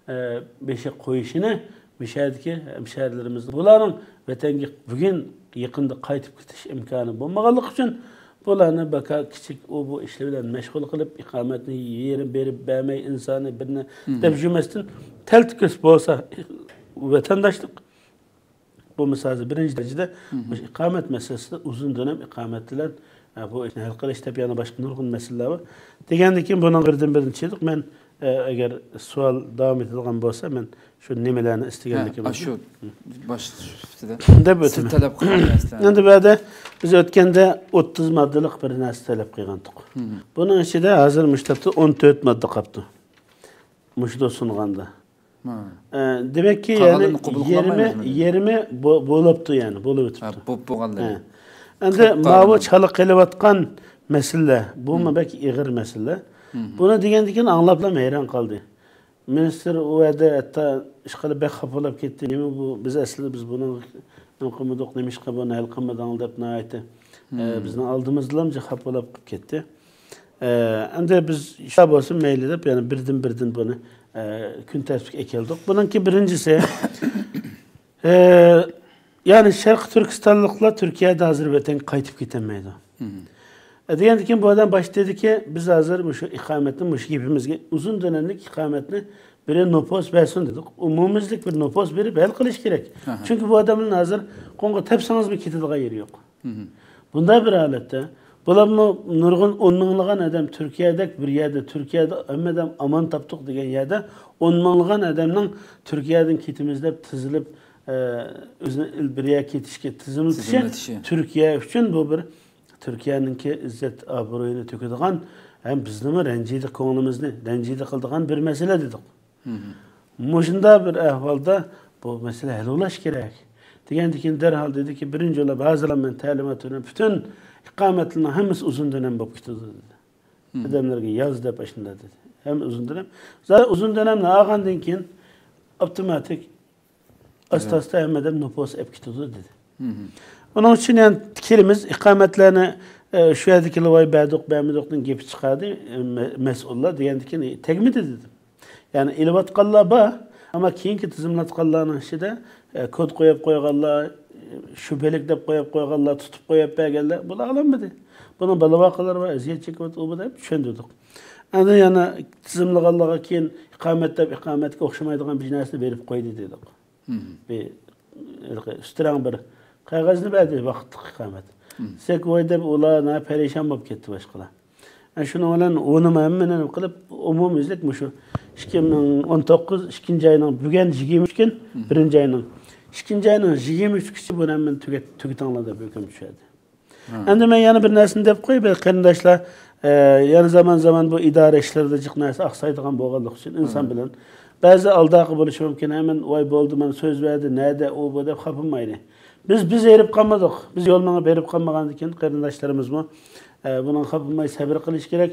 ئە، بېشىغا قويۇشىنى مۇشۇ يەردىكى ھەمشەھرىلىرىمىز، بۇلارنىڭ ۋەتەنگە بۈگۈن يېقىندا قايتىپ كېتىش ئىمكانى بولمىغانلىقى ئۈچۈن، بۇلارنى بەكا كىچىك ئۇ بۇ ئىشلار بىلەن مەشغۇل قىلىپ، ئىقامەتنى يېرىم بېرىپ بەرمەي، ئىنسانى بىرنى دەپ يۈرمەستىن، تەلتۆكۈس بولسا ۋەتەنداشلىق، بولمىسا ھازىر بىرىنچى دەرىجىدە مۇشۇ ئىقامەت مەسىلىسىدە ئۇزۇن دۆلەم ئىقامەت بىلەن، ئە، بۇ ئىشنى ھەل قىلىش دەپ يەنە باشقا نۇرغۇن مەسىلىلەر بار. دېگەندىكىن بۇنىڭ بىردىن بىرىنى چىقتۇق. مەن، ئە، ئەگەر سوئال داۋام ئېتىدىغان بولسا، مەن شۇ نېمىلەرنى ھە، ئىستىگەنلىكىم ئاشۇ باش سۈپىتىدە دەپ سىز ئۆتىمەن. تەلەپ قىلغان نەرسىلەر. ئەمدى بۇ يەردە بىز ئۆتكەندە ئوتتۇز ماددىلىق بىر نەرسە تەلەپ قىلغانتۇق. بۇنىڭ ئىچىدە ھازىر مۇشۇ تاپتا ئون تۆت ماددا قاپتۇ. مۇشۇدا سۇنغاندا. ئە، دېمەككى، يەنى قارارلىرىنى قوبۇل يېرىمى، قىلالمايمىز. يېرىمى بو-، بولۇپتۇ، يەنى بولۇۋېتىپتۇ. ھە، بوپ بولغانلىرى. ھە. ئەمدى قىرىق ماۋۇ قالغان. چالا قېلىۋاتقان مەسىلە، بۇمۇ بەك ئېغىر مەسىلە. بۇنى دېگەندىن كېيىن ئاڭلاپلا ھەيران قالدى. مىنىستىر ئۇ يەردە ھەتتا ئىشقىلىپ بەك خاپا بولۇپ كەتتى. نېمە بۇ؟ بىز ئەسلىدە بىز بۇنى نېمە قىلمىدۇق، نېمىشقا بۇنى ھەل قىلمىدىڭ دەپ ناھايىتى، ئە، بىزنىڭ ئالدىمىزدىلا خاپا بولۇپ كەتتى. ئە، ئەمدى بىز شۇنداق بولسۇن مەيلى دەپ، يەنە بىردىن-بىردىن بۇنى، ئە، كۈن تەرتىپكە ئەكەلدۇق. بۇنىڭكى بىرىنچىسى، ئە، يەنى شەرقىي تۈركىستانلىقلار تۈركىيەدە ھازىر ۋەتەنگە قايتىپ كېتەلمەيدۇ. ئە، دېگەندىن كېيىن بۇ ئادەم باشتا دېدىكى، بىز ھازىر مۇشۇ ئىقامەتنى، مۇشۇ گېپىمىزگە ئۇزۇن دۆلەملىك ئىقامەتنى بىرى نوپۇس بەرسۇن دېدۇق. ئومۇميۈزلۈك بىر نوپۇس بېرىپ ھەل قىلىش كېرەك. ئەھە. چۈنكى بۇ ئادەملەرنى ھازىر قوڭغا تەپسىڭىزمۇ كېتىدىغان يېرى يوق. بۇنداق بىر ھالەتتە، بۇلارمۇ نۇرغۇن ئون مىڭلىغان ئادەم تۈركىيەدەك بىر يەردە، تۈركىيەدە ھەممە ئادەم ئامان تاپتۇق دېگەن يەردە، ئون مىڭلىغان ئادەمنىڭ تۈركىيەدىن كېتىمىز دەپ تىزىلىپ، ئە، ئۆزىنى ئىل-، بىر يەرگە كېتىشكە تىزىملىتىشى تىزىملىتىشى. تۈركىيە ئۈچۈن بۇ بىر تۈركىيەنىڭكى ئىززەت ئابرۇيىنى تۆكىدىغان ھەم بىزنىمۇ رەنجىيدۇ، كۆڭلىمىزنى رەنجىيدۇ قىلىدىغان بىر مەسىلە دېدۇق. مۇشۇنداق بىر ئەھۋالدا بۇ مەسىلە ھەل بولۇش كېرەك. دېگەندىن كېيىن دەرھال دېدىكى، بىرىنچى بولۇپ ھازىرلا مەن تەلىمات بېرىمەن، پۈتۈن ئىقامەتلەرنىڭ ھەممىسى ئۇزۇن دۆلەم بولۇپ كېتىدۇ دېدى. ئادەملەرگە ياز دەپ ئاشۇنداق دېدى. ھەم ئۇزۇن دۆلەم. زادى ئۇزۇن دۆلەمنى ئالغاندىن كېيىن ئاپتوماتىك ئاستا-ئاستا ھەممە ئادەم نوپۇس ئېلىپ كېتىدۇ دېدى. ئۇنىڭ ئۈچۈن يەنە كېلىمىز، ئىقامەتلەرنى، ئە، شۇ يەردىكى ۋاي بەردۇق، بەرمىدۇقنىڭ گېپى چىقاردى، ئە، مە-، مەسئۇللار دېگەندىكىن تەگمىدى دېدىم. يەنى ئېلىۋاتقانلار بار، ئەمما كېيىنكى تىزىملاتقانلارنىڭ ئىچىدە، ئە، كود قويۇپ قويغانلار، شۈبھىلىك دەپ قويۇپ قويغانلار، تۇتۇپ قويۇپ بەرگەنلەر، بۇلار ئالالمىدى. بۇنىڭ بالا-ۋاقالىرى بار، ئەزىيەت چېكىۋاتىدۇ، ئۇ بۇ دەپ چۈشەندۈردۇق. ئەمدى يەنە تىزىملىغانلارغا كېيىن ئىقامەت دەپ ئىقامەتكە ئوخشىمايدىغان بىر نەرسىنى بېرىپ قويدى دېدۇق. بىر، ھېلىقى ئۈستىرەڭ بىر قەغەزنى بەردى، ۋاقىتلىق ئىقامەت. دېسەك، ۋاي دەپ ئۇلار ناھايىتى پەرىشان بولۇپ كەتتى باشقىلار. ئە، شۇنىڭ بىلەن ئۇنىمۇ ھەممىنى نېمە قىلىپ، ئومۇميۈزلۈك مۇشۇ ئىككى مىڭ ئون توققۇز ئىككىنچى ئاينىڭ، بۈگۈن يىگىرمە ئۈچ كۈن، بىرىنچى ئاينىڭ، ئىككىنچى ئاينىڭ يىگىرمە ئۈچ كۈنى بۇنى ھەممىنى تۈگەت-، تۈگىتىڭلار دەپ ھۆكۈم چۈشۈردى. ئەمدى مەن يەنە بىر نەرسىنى دەپ قوياي، بەزى قېرىنداشلار، ئە، يەنە زامان-زامان بۇ ئىدارە ئىشلىرىدا جىق نەرسە ئاقسايدىغان بولغانلىقى ئۈچۈن ئىنسان بىلەن بەزى ئالداقى بولۇشى مۇمكىن. ھەممە، ۋاي بولدى، مانا سۆز بەردى، نەدە، ئۇ، بۇ دەپ خاپىمايلى. بىز، بىز ھېرىپ قالمىدۇق. بىز يول مېڭىپ ھېرىپ قالمىغاندىكىن قېرىنداشلىرىمىزمۇ، ئە، بۇنىڭغا خاپىماي سەۋر قىلىشى كېرەك.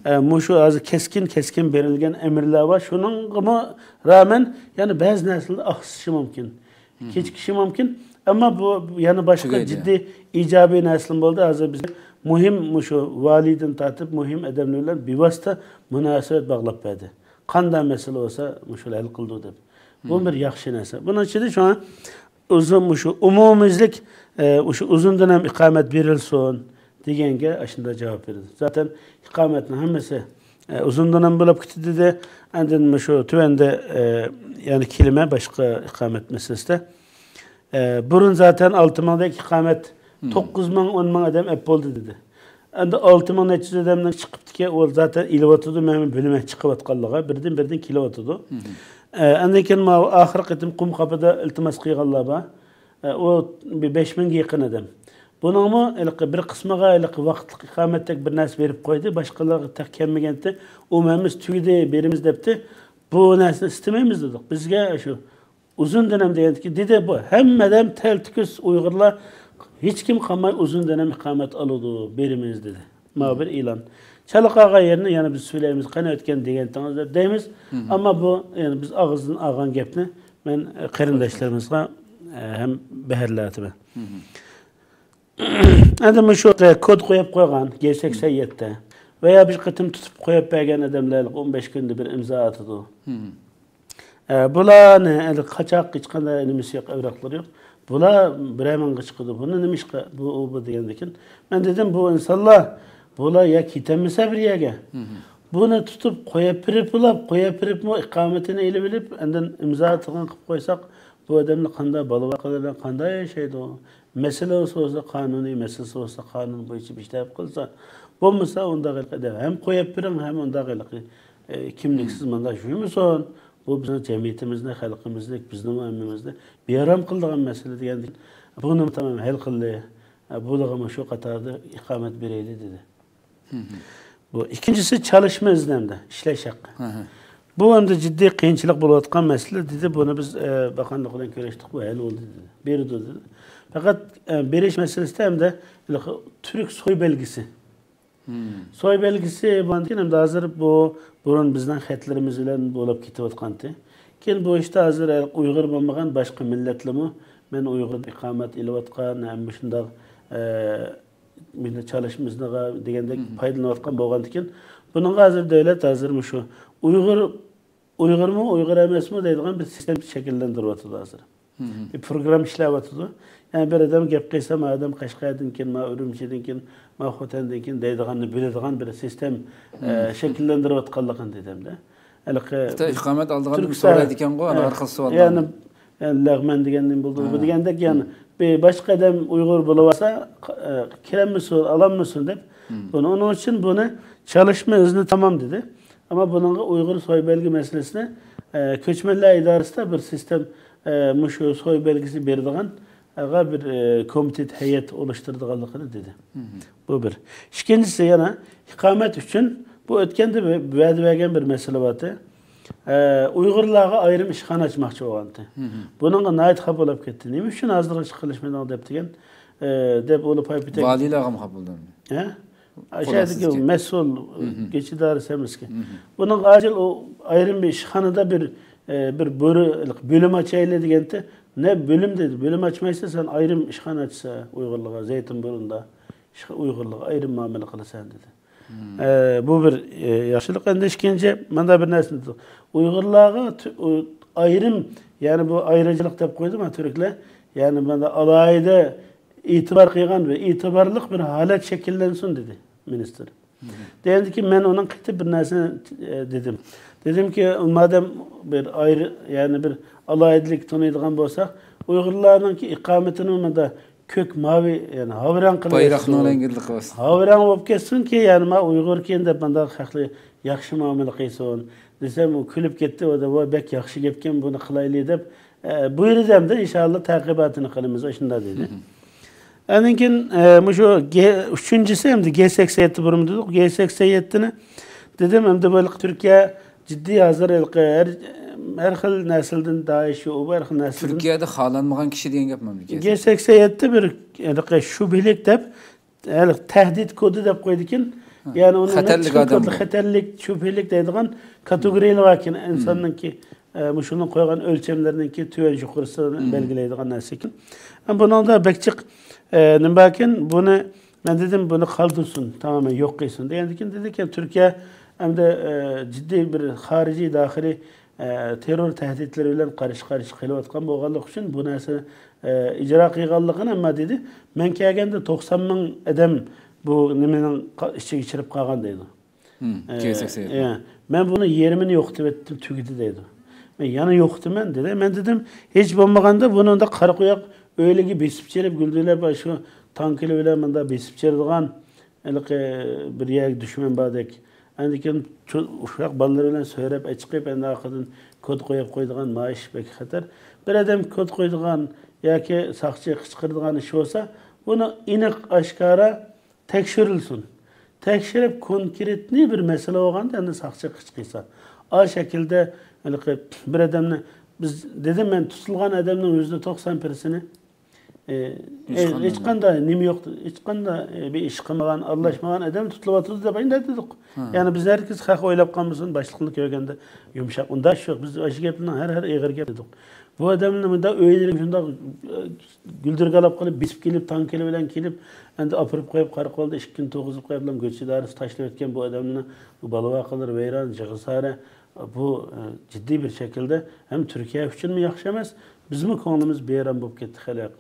ئە، مۇشۇ ھازىر كەسكىن، كەسكىن بېرىلگەن ئەمىرلەر بار. شۇنىڭغىمۇ رامەن يەنە بەزى نەرسىلەر ئاقسىشى مۇمكىن. كېچىكىشى مۇمكىن. ئەمما بۇ يەنە باشقا جىددىي ئىجابىي نەرسىلەر بولدى. ھازىر بىز مۇھىم مۇشۇ ۋالىيدىن تارتىپ مۇھىم ئادەملەر بىلەن بىۋاسىتە مۇناسىۋەت باغلاپ بەردى. قانداق مەسىلە بولسا مۇشۇ ھەل قىلىدۇ دەپ. بۇ بىر ياخشى نەرسە. بۇنىڭ ئىچىدە شۇڭا ئۇزۇن، مۇشۇ ئومۇميۈزلۈك، ئە، مۇشۇ ئۇزۇن دۆلەم ئىقامەت بېرىلسۇن دېگەنگە ئاشۇنداق جاۋاب بېرىلدى. زاتەن ئىقامەتنىڭ ھەممىسى ئە، ئۇزۇن دېنەم بولۇپ كېتىدۇ دېدى. ئاندىن مۇشۇ تۆۋەندە، ئە، يەنە كېلىمەن باشقا ئىقامەت مەسىلىسىدە. ئە، بۇرۇن زاتەن ئالتە مىڭدەك ئىقامەت، مم. توققۇز مىڭ، ئون مىڭ ئادەم ئەپ بولدى دېدى. ئەمدى ئالتە مىڭ نەچچە يۈز ئادەمنىڭ چىقىپتىكەن، ئۇ زاتەن ئېلىۋاتىدۇ، مەن بىلىمەن چىقىۋاتقانلىقى، بىردىن بىردىن كېلىۋاتىدۇ. مم. ئە، ئاندىن كېيىن ماۋۇ ئاخىرقى قېتىم قۇم قاپىدا ئىلتىماس قىلغانلار بار. ئە، ئۇ بىر بەش مىڭگە يېقىن ئادەم. بۇنىڭمۇ ھېلىقى بىر قىسمىغا ھېلىقى ۋاقىتلىق ئىقامەتتەك بىر نەرسە بېرىپ قويدى، باشقىلارغا تېخى كەلمىگەنتى. ئۇ مەنمىز تۈگىدى، بېرىمىز دەپتى. بۇ نەرسىنى ئىستىمەيمىز دېدۇق. بىزگە شۇ ئۇزۇن دېنەم دېگەندىكى دېدى، بۇ ھەممە ئادەم تەلتۆكۈس ئۇيغۇرلار، ھېچكىم قالماي ئۇزۇن دېنەم ئىقامەت ئالىدۇ، بېرىمىز دېدى. ماۋۇ بىر ئېلان. چالا قالغان يەرنى يەنە بىز سۆيلەيمىز، قېنى ئۆتكەن دېگەنتىڭىز دەپ دەيمىز. مم. ئەمما بۇ، يەنى بىز ئاغزىدىن ئالغان گەپنى مەن، ئە، قېرىنداشلىرىمىزغا، ئە، ھەم بەھرىلەتىمەن. مم. ئەمدى مۇشۇ كود قويۇپ قويغان، گې سەكسەن يەتتە ۋە يا بىر قېتىم تۇتۇپ قويۇپ بەرگەن ئادەملەر ئون بەش كۈندە بىر ئىمزا ئاتىدۇ. مم. ئە، بۇلارنى ئەمدى قاچاق، ھېچقانداق نېمىسى يوق، ئەۋراقلىرى يوق. بۇلار بىرەر مىڭغا چىقىدۇ. بۇنى نېمىشقا بۇ، ئۇ، بۇ دېگەندىكىن، مەن دېدىم، بۇ ئىنسانلار، بۇلار يا كېتەلمىسە بىر يەرگە، مم. بۇنى تۇتۇپ قويۇپ بېرىپ، بۇلاپ قويۇپ بېرىپمۇ ئىقامىتىنى ئېلىپ ئېلىپ، ئاندىن ئىمزا ئاتىغان قىلىپ قويساق، بۇ ئادەملەر قانداق بالا باقىدۇ، قانداق ياشايدۇ؟ مەسىلىسى بولسا قانۇنىي، مەسىلىسى بولسا قانۇن بويىچە بىر ئىش تەلەپ قىلسا، بولمىسا ئۇنداق ھېلىقى دەپ ھەم قويۇپ بېرىڭ، ھەم ئۇنداق ھېلىقى، ئە، كىملىكسىز مم. مانداق يۈرمىسۇن. بۇ بىزنىڭ جەمئىيىتىمىزنى، خەلقىمىزنى، بىزنىڭ ھەممىمىزنى بىئارام قىلىدىغان مەسىلە دېگەندىن، بۇنى تامام ھەل قىلدى. ئە، بۇلارغىمۇ شۇ قاتاردا ئىقامەت بېرەيلى دېدى. مم. بۇ ئىككىنچىسى چالىشما ئىزنى ئەمدى، ئىشلەش ھەققى. ھە، ھە. بۇ ئەمدى جىددىي قىيىنچىلىق بولۇۋاتقان مەسىلە دېدى. بۇنى بىز، ئە، باقانلىق بىلەن كۆرۈشتۇق، بۇ ھەل بولدى دېدى. بېرىدۇ دېدى. پەقەت، ئە، بېرىش مەسىلىسىدە ئەمدى تۈرك سوي بەلگىسى. مم. سوي بەلگىسى بولغاندىكىن ئەمدى ھازىر بۇ بۇرۇن بىزنىڭ خەتلىرىمىز بىلەن بولۇپ كېتىۋاتقانتى. كېيىن بۇ ئىشتا ھازىر ئۇيغۇر بولمىغان باشقا مىللەتلىمۇ مەن ئۇيغۇردا ئىقامەت ئېلىۋاتقان، ھەم مۇشۇنداق، ئە، مېنى چالىشمىسىغا دېگەندەك مم. پايدىلىنىۋاتقان بولغاندىكىن، بۇنىڭغا ھازىر دۆلەت ھازىر مۇشۇ ئۇيغۇر، ئۇيغۇرمۇ، ئۇيغۇر ئەمەسمۇ دەيدىغان بىر سىستېما شەكىللەندۈرۈۋاتىدۇ ھازىر. مم. بىر پروگرامما ئىشلەۋاتىدۇ. يەنى بىر ئادەم گەپ قىلسا، ما ئادەم قەشقەردىن كېيىن، ما ئۈرۈمچىدىن كېيىن، ما خوتەندىن كېيىن دەيدىغاننى بىلىدىغان بىر سىستېما، ئە، مم. شەكىللەندۈرۈۋاتقانلىقىنى دېدىمدە. ھېلىقى خىتاي ئىقامەت ئالىدىغان تۈركىستان سورايدىكەنغۇ، ئەنە ئە، ھەر خىل سوئاللارنى. يەنى، يەنى لەغمەن دېگەندىن بولدى، بۇ ھە. دېگەندەك، يەنى مم. بىر باشقا ئادەم ئۇيغۇر بولۇۋالسا، ئە، كىرەلمىسۇن، ئالالمىسۇن دەپ. مم. بۇنى، ئۇنىڭ ئۈچۈن بۇنى چالىشما ئىزنى تامام دېدى. ئەمما بۇنىڭغا ئۇيغۇر سوي بەلگە مەسىلىسىنى، ئە، كۆچمەنلەر ئىدارىسىدە بىر سىستېما، ئە، مۇشۇ سوي بەلگىسى بېرىدىغان، ئەگەر بىر، ئە، كومىتېت، ھەيئەت ئولۇشتۇرىدىغانلىقىنى دېدى. مم. بۇ بىر. ئىككىنچىسى يەنە ئىقامەت ئۈچۈن بۇ ئۆتكەندە بە-، ۋەدە بەرگەن بىر مەسىلە بارتى. ئە، ئۇيغۇرلارغا ئايرىم ئىشخانا ئاچماقچى بولغانتى. مم. بۇنىڭغا ناھايىتى خاپا بولۇپ كەتتى. نېمە ئۈچۈن ھازىرغىچە قىلىشمىدىڭ دەپتىكەن، ئە، دەپ ئۇلار پايپېتەك. ۋالىيلارغىمۇ خاپا بولدى؟ ھە؟ قولاسىز ئىكەن. مەسئۇل، مم. كەچ ئىدارىسى ئەمەسكەن. مم. بۇنىڭغا ئاجىل ئۇ ئايرىم بىر ئىشخانىدا بىر، ئە، بىر بۆرە-، بۆلۈم ئاچايلى دېگەنتى. نە بۆلۈم دېدى. بۆلۈم ئاچمايسەن، سەن ئايرىم ئىشخانا ئاچسا ئۇيغۇرلارغا، زەيتىنبۇرۇندا ئىش-، ئۇيغۇرلارغا ئايرىم مۇئامىلە قىلىسەن دېدى. مم. ئە، بۇ بىر، ئە، ياخشىلىق. ئەمدى ئىككىنچى، مانا بىر نەرسىنى، ئۇيغۇرلارغا تۈ-، ئۇ-، ئايرىم، يەنى بۇ ئايرىچىلىق دەپ قويدۇما تۈركلەر، يەنى مانا ئالاھىدە ئېتىبار قىلغان ۋە ئېتىبارلىق بىر ھالەت شەكىللەنسۇن دېدى مىنىستىر. مم. دېگەندىكىن مەن ئۇنىڭ قېتىپ بىر نەرسىنى، ئە، دېدىم. دېدىمكى، مادەم بىر ئايرى-، يەنى بىر ئالاھىدىلىك تونۇيدىغان بولساق، ئۇيغۇرلارنىڭكى ئىقامىتىنى مۇندا كۆك، ماۋى، يەنى ھاۋرەڭ قىلىۋەتسۇن. بايراقنىڭ رەڭگىدە قىلىۋەتسۇن. ھاۋرەڭ بولۇپ كەتسۇنكى، يەنى ما ئۇيغۇركەن دەپ مۇنداق خەقلەر ياخشى مۇئامىلە قىلسۇن دېسەم، ئۇ كۈلۈپ كەتتى. ئۇ دە، ۋاي، بەك ياخشى گەپكەن، بۇنى قىلايلى دەپ، ئە، بۇيرۇدى ئەمدى، ئىنشائاللا تەقىباتىنى قىلىمىز، ئاشۇنداق دېدى. مم. ئاندىن كېيىن، ئە، مۇشۇ گې-، ئۈچىنچىسى ئەمدى گې سەكسەن يەتتە بۇرۇن دېدۇق. گې سەكسەن يەتتىنى دېدىم، ئەمدى بۇ تۈركىيە جىددىي ھازىر ھېلىقى ھەر، ھەر خىل نەرسىلەردىن دائىش، ئۇ بۇ ھەر خىل نەرسىلەردىن. تۈركىيەدە خالانمىغان كىشى دېگەن گەپمۇ بۇ؟ گې سەكسەن يەتتە بىر ھېلىقى شۈبھىلىك دەپ، ھېلىقى تەھدىت كودى دەپ قويىدىكەن. ھە. يەنى ئۇنى خەتەرلىك نەچچە ئادەم كود، بۇ. خەتەرلىك، شۈبھىلىك دەيدىغان كاتېگورىيەلەر باركەن. مم. ئىنساننىڭكى، ئە، مۇشۇنىڭ قويغان ئۆلچەملىرىنىڭكى تۆۋەن يۇقىرىسىنى مم. بەلگىلەيدىغان نەرسىكەن. ھەم بۇنىڭدا بەك جىق، ئە، نېمە باركەن، بۇنى مەن دېدىم، بۇنى قالدۇرسۇن، تامامەن يوق قىلسۇن دېگەندىكىن، دېدىكەن، تۈركىيە ئەمدى، ئە، جىددىي بىر خارىجىي، داخىلىي، ئە، تېررور تەھدىتلىرى بىلەن قارشى-قارشى قېلىۋاتقان بولغانلىقى ئۈچۈن بۇ نەرسىنى، ئە، ئىجرا قىلغانلىقىنى، ئەمما دېدى، مەن كەلگەندە توقسان مىڭ ئادەم بۇ نېمىنىڭ قا-، ئىچىگە كىرىپ قالغان دەيدۇ. ئە، كېسەك سېلىپ. ئە، مەن بۇنى يېرىمىنى يوقىتىۋەتتىم، تۈگىدى دەيدۇ. مەن يەنە يوقىتىمەن دېدى. مەن دېدىم، ھېچ بولمىغاندا بۇنى ئۇنداق قارا قوياق ئۆيلىگە بېسىپ چىرىپ، گۈلدۈرلەپ شۇ تانكىلار بىلەن مۇنداق بېسىپ چىرىدىغان ھېلىقى بىر يەرگە دۈشمەن باردەك. ئاندىن كېيىن چو-، ئۇششاق بالىلىرى بىلەن سۆرەپ ئەچىقىپ، ئەندى ئارقىدىن كود قويۇپ قويىدىغان، ما ئىش بەك خەتەر. بىر ئادەم كود قويىدىغان ياكى ساقچى قىچقىرىدىغان ئىش بولسا، بۇنى ئېنىق ئاشكارا تەكشۈرۈلسۇن. تەكشۈرۈپ، كونكرېتنىي بىر مەسىلە بولغاندا، ئەمدى ساقچى قىچقىرسا. ئا شەكىلدە ھېلىقى بىر ئادەمنى، بىز، دېدىم مەن، تۇتۇلغان ئادەمنىڭ يۈزدە توقسان پىرسېنتى، ئى، ھېچقانداق نېمە يوق، ھېچقانداق، ئى، بىر ئىش قىلمىغان، ئارىلاشمىغان ئادەم تۇتۇلۇۋاتىدۇ دەپ ئاينىدا دېدۇق. يەنى بىز ھەرگىز خەق ئويلاپ قالمىسۇن، باشلىقنى كۆرگەندە يۇمشاق. ئۇنداق ئىش يوق. بىز ئاشۇ گەپنىڭ ھەر، ھەر ئېغىر گەپ دېدۇق. بۇ ئادەمنى مۇنداق ئۆيلىرىگە شۇنداق، ئە، گۈلدۈرگىلاپ قىلىپ، بېسىپ كېلىپ، تانكىلار بىلەن كېلىپ، ئەمدى ئاپىرىپ قويۇپ، قاراقالدا ئىككى كۈن تۇرغۇزۇپ قويۇپ، كوچا ئىدارىسى تاشلىۋەتكەن بۇ ئادەمنى، بۇ بالا-ۋاقالىرى ۋەيران، جىغىسارە، بۇ، ئە، جىددىي بىر شەكىلدە ھەم تۈركىيە ئۈچۈنمۇ ياخشى ئەمەس، بىزمۇ كۆڭلىمىز بىئارام بولۇپ كەتتى خەلق.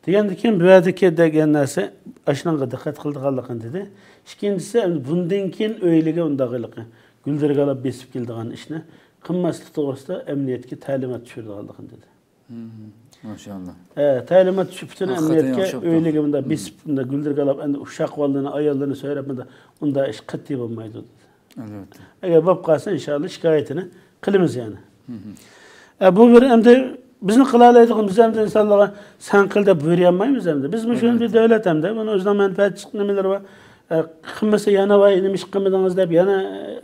دېگەندىن كېيىن بۇ يەردىكى دېگەن نەرسە ئاشۇنىڭغا دىققەت قىلىدىغانلىقىنى دېدى. ئىككىنچىسى، ئەمدى بۇندىن كېيىن ئۆيلىگە ئۇنداق ھېلىقى گۈلدۈرگىلاپ بېسىپ كېلىدىغان ئىشنى قىلماسلىق توغرىسىدا ئەمنىيەتكە تەلىمات چۈشۈرىدىغانلىقىنى دېدى. ماشائاللا. ئە، تەلىمات چۈشۈپ، پۈتۈن ئەمنىيەتكە ئۆيلىگە مۇنداق بېسىپ، مۇنداق گۈلدۈرگىلاپ، ئەمدى ئۇششاق بالىلىرىنى، ئاياللىرىنى سۆرەپ، مۇنداق، ئۇنداق ئىش قەتئىي بولمايدۇ دېدى. ئەلۋەتتە. ئەگەر بولۇپ قالسا، ئىنشائاللا، شىكايىتىنى قىلىمىز يەنە. ئە، بۇ بىر ئەمدى بىزنىڭ قىلالايدىغىنىمىز، ئەمدى ئىنسانلارغا سەن قىل دەپ بۇيرۇيالمايمىز ئەمدى. بىز مۇشۇ بىر دۆلەت ئەمدى. بۇنىڭ ئۆزىنىڭ مەنپەئەتچىلىك نېمىلىرى بار. ئە، قىلمىسا يەنە ۋاي، نېمە ئىش قىلمىدىڭىز دەپ يەنە،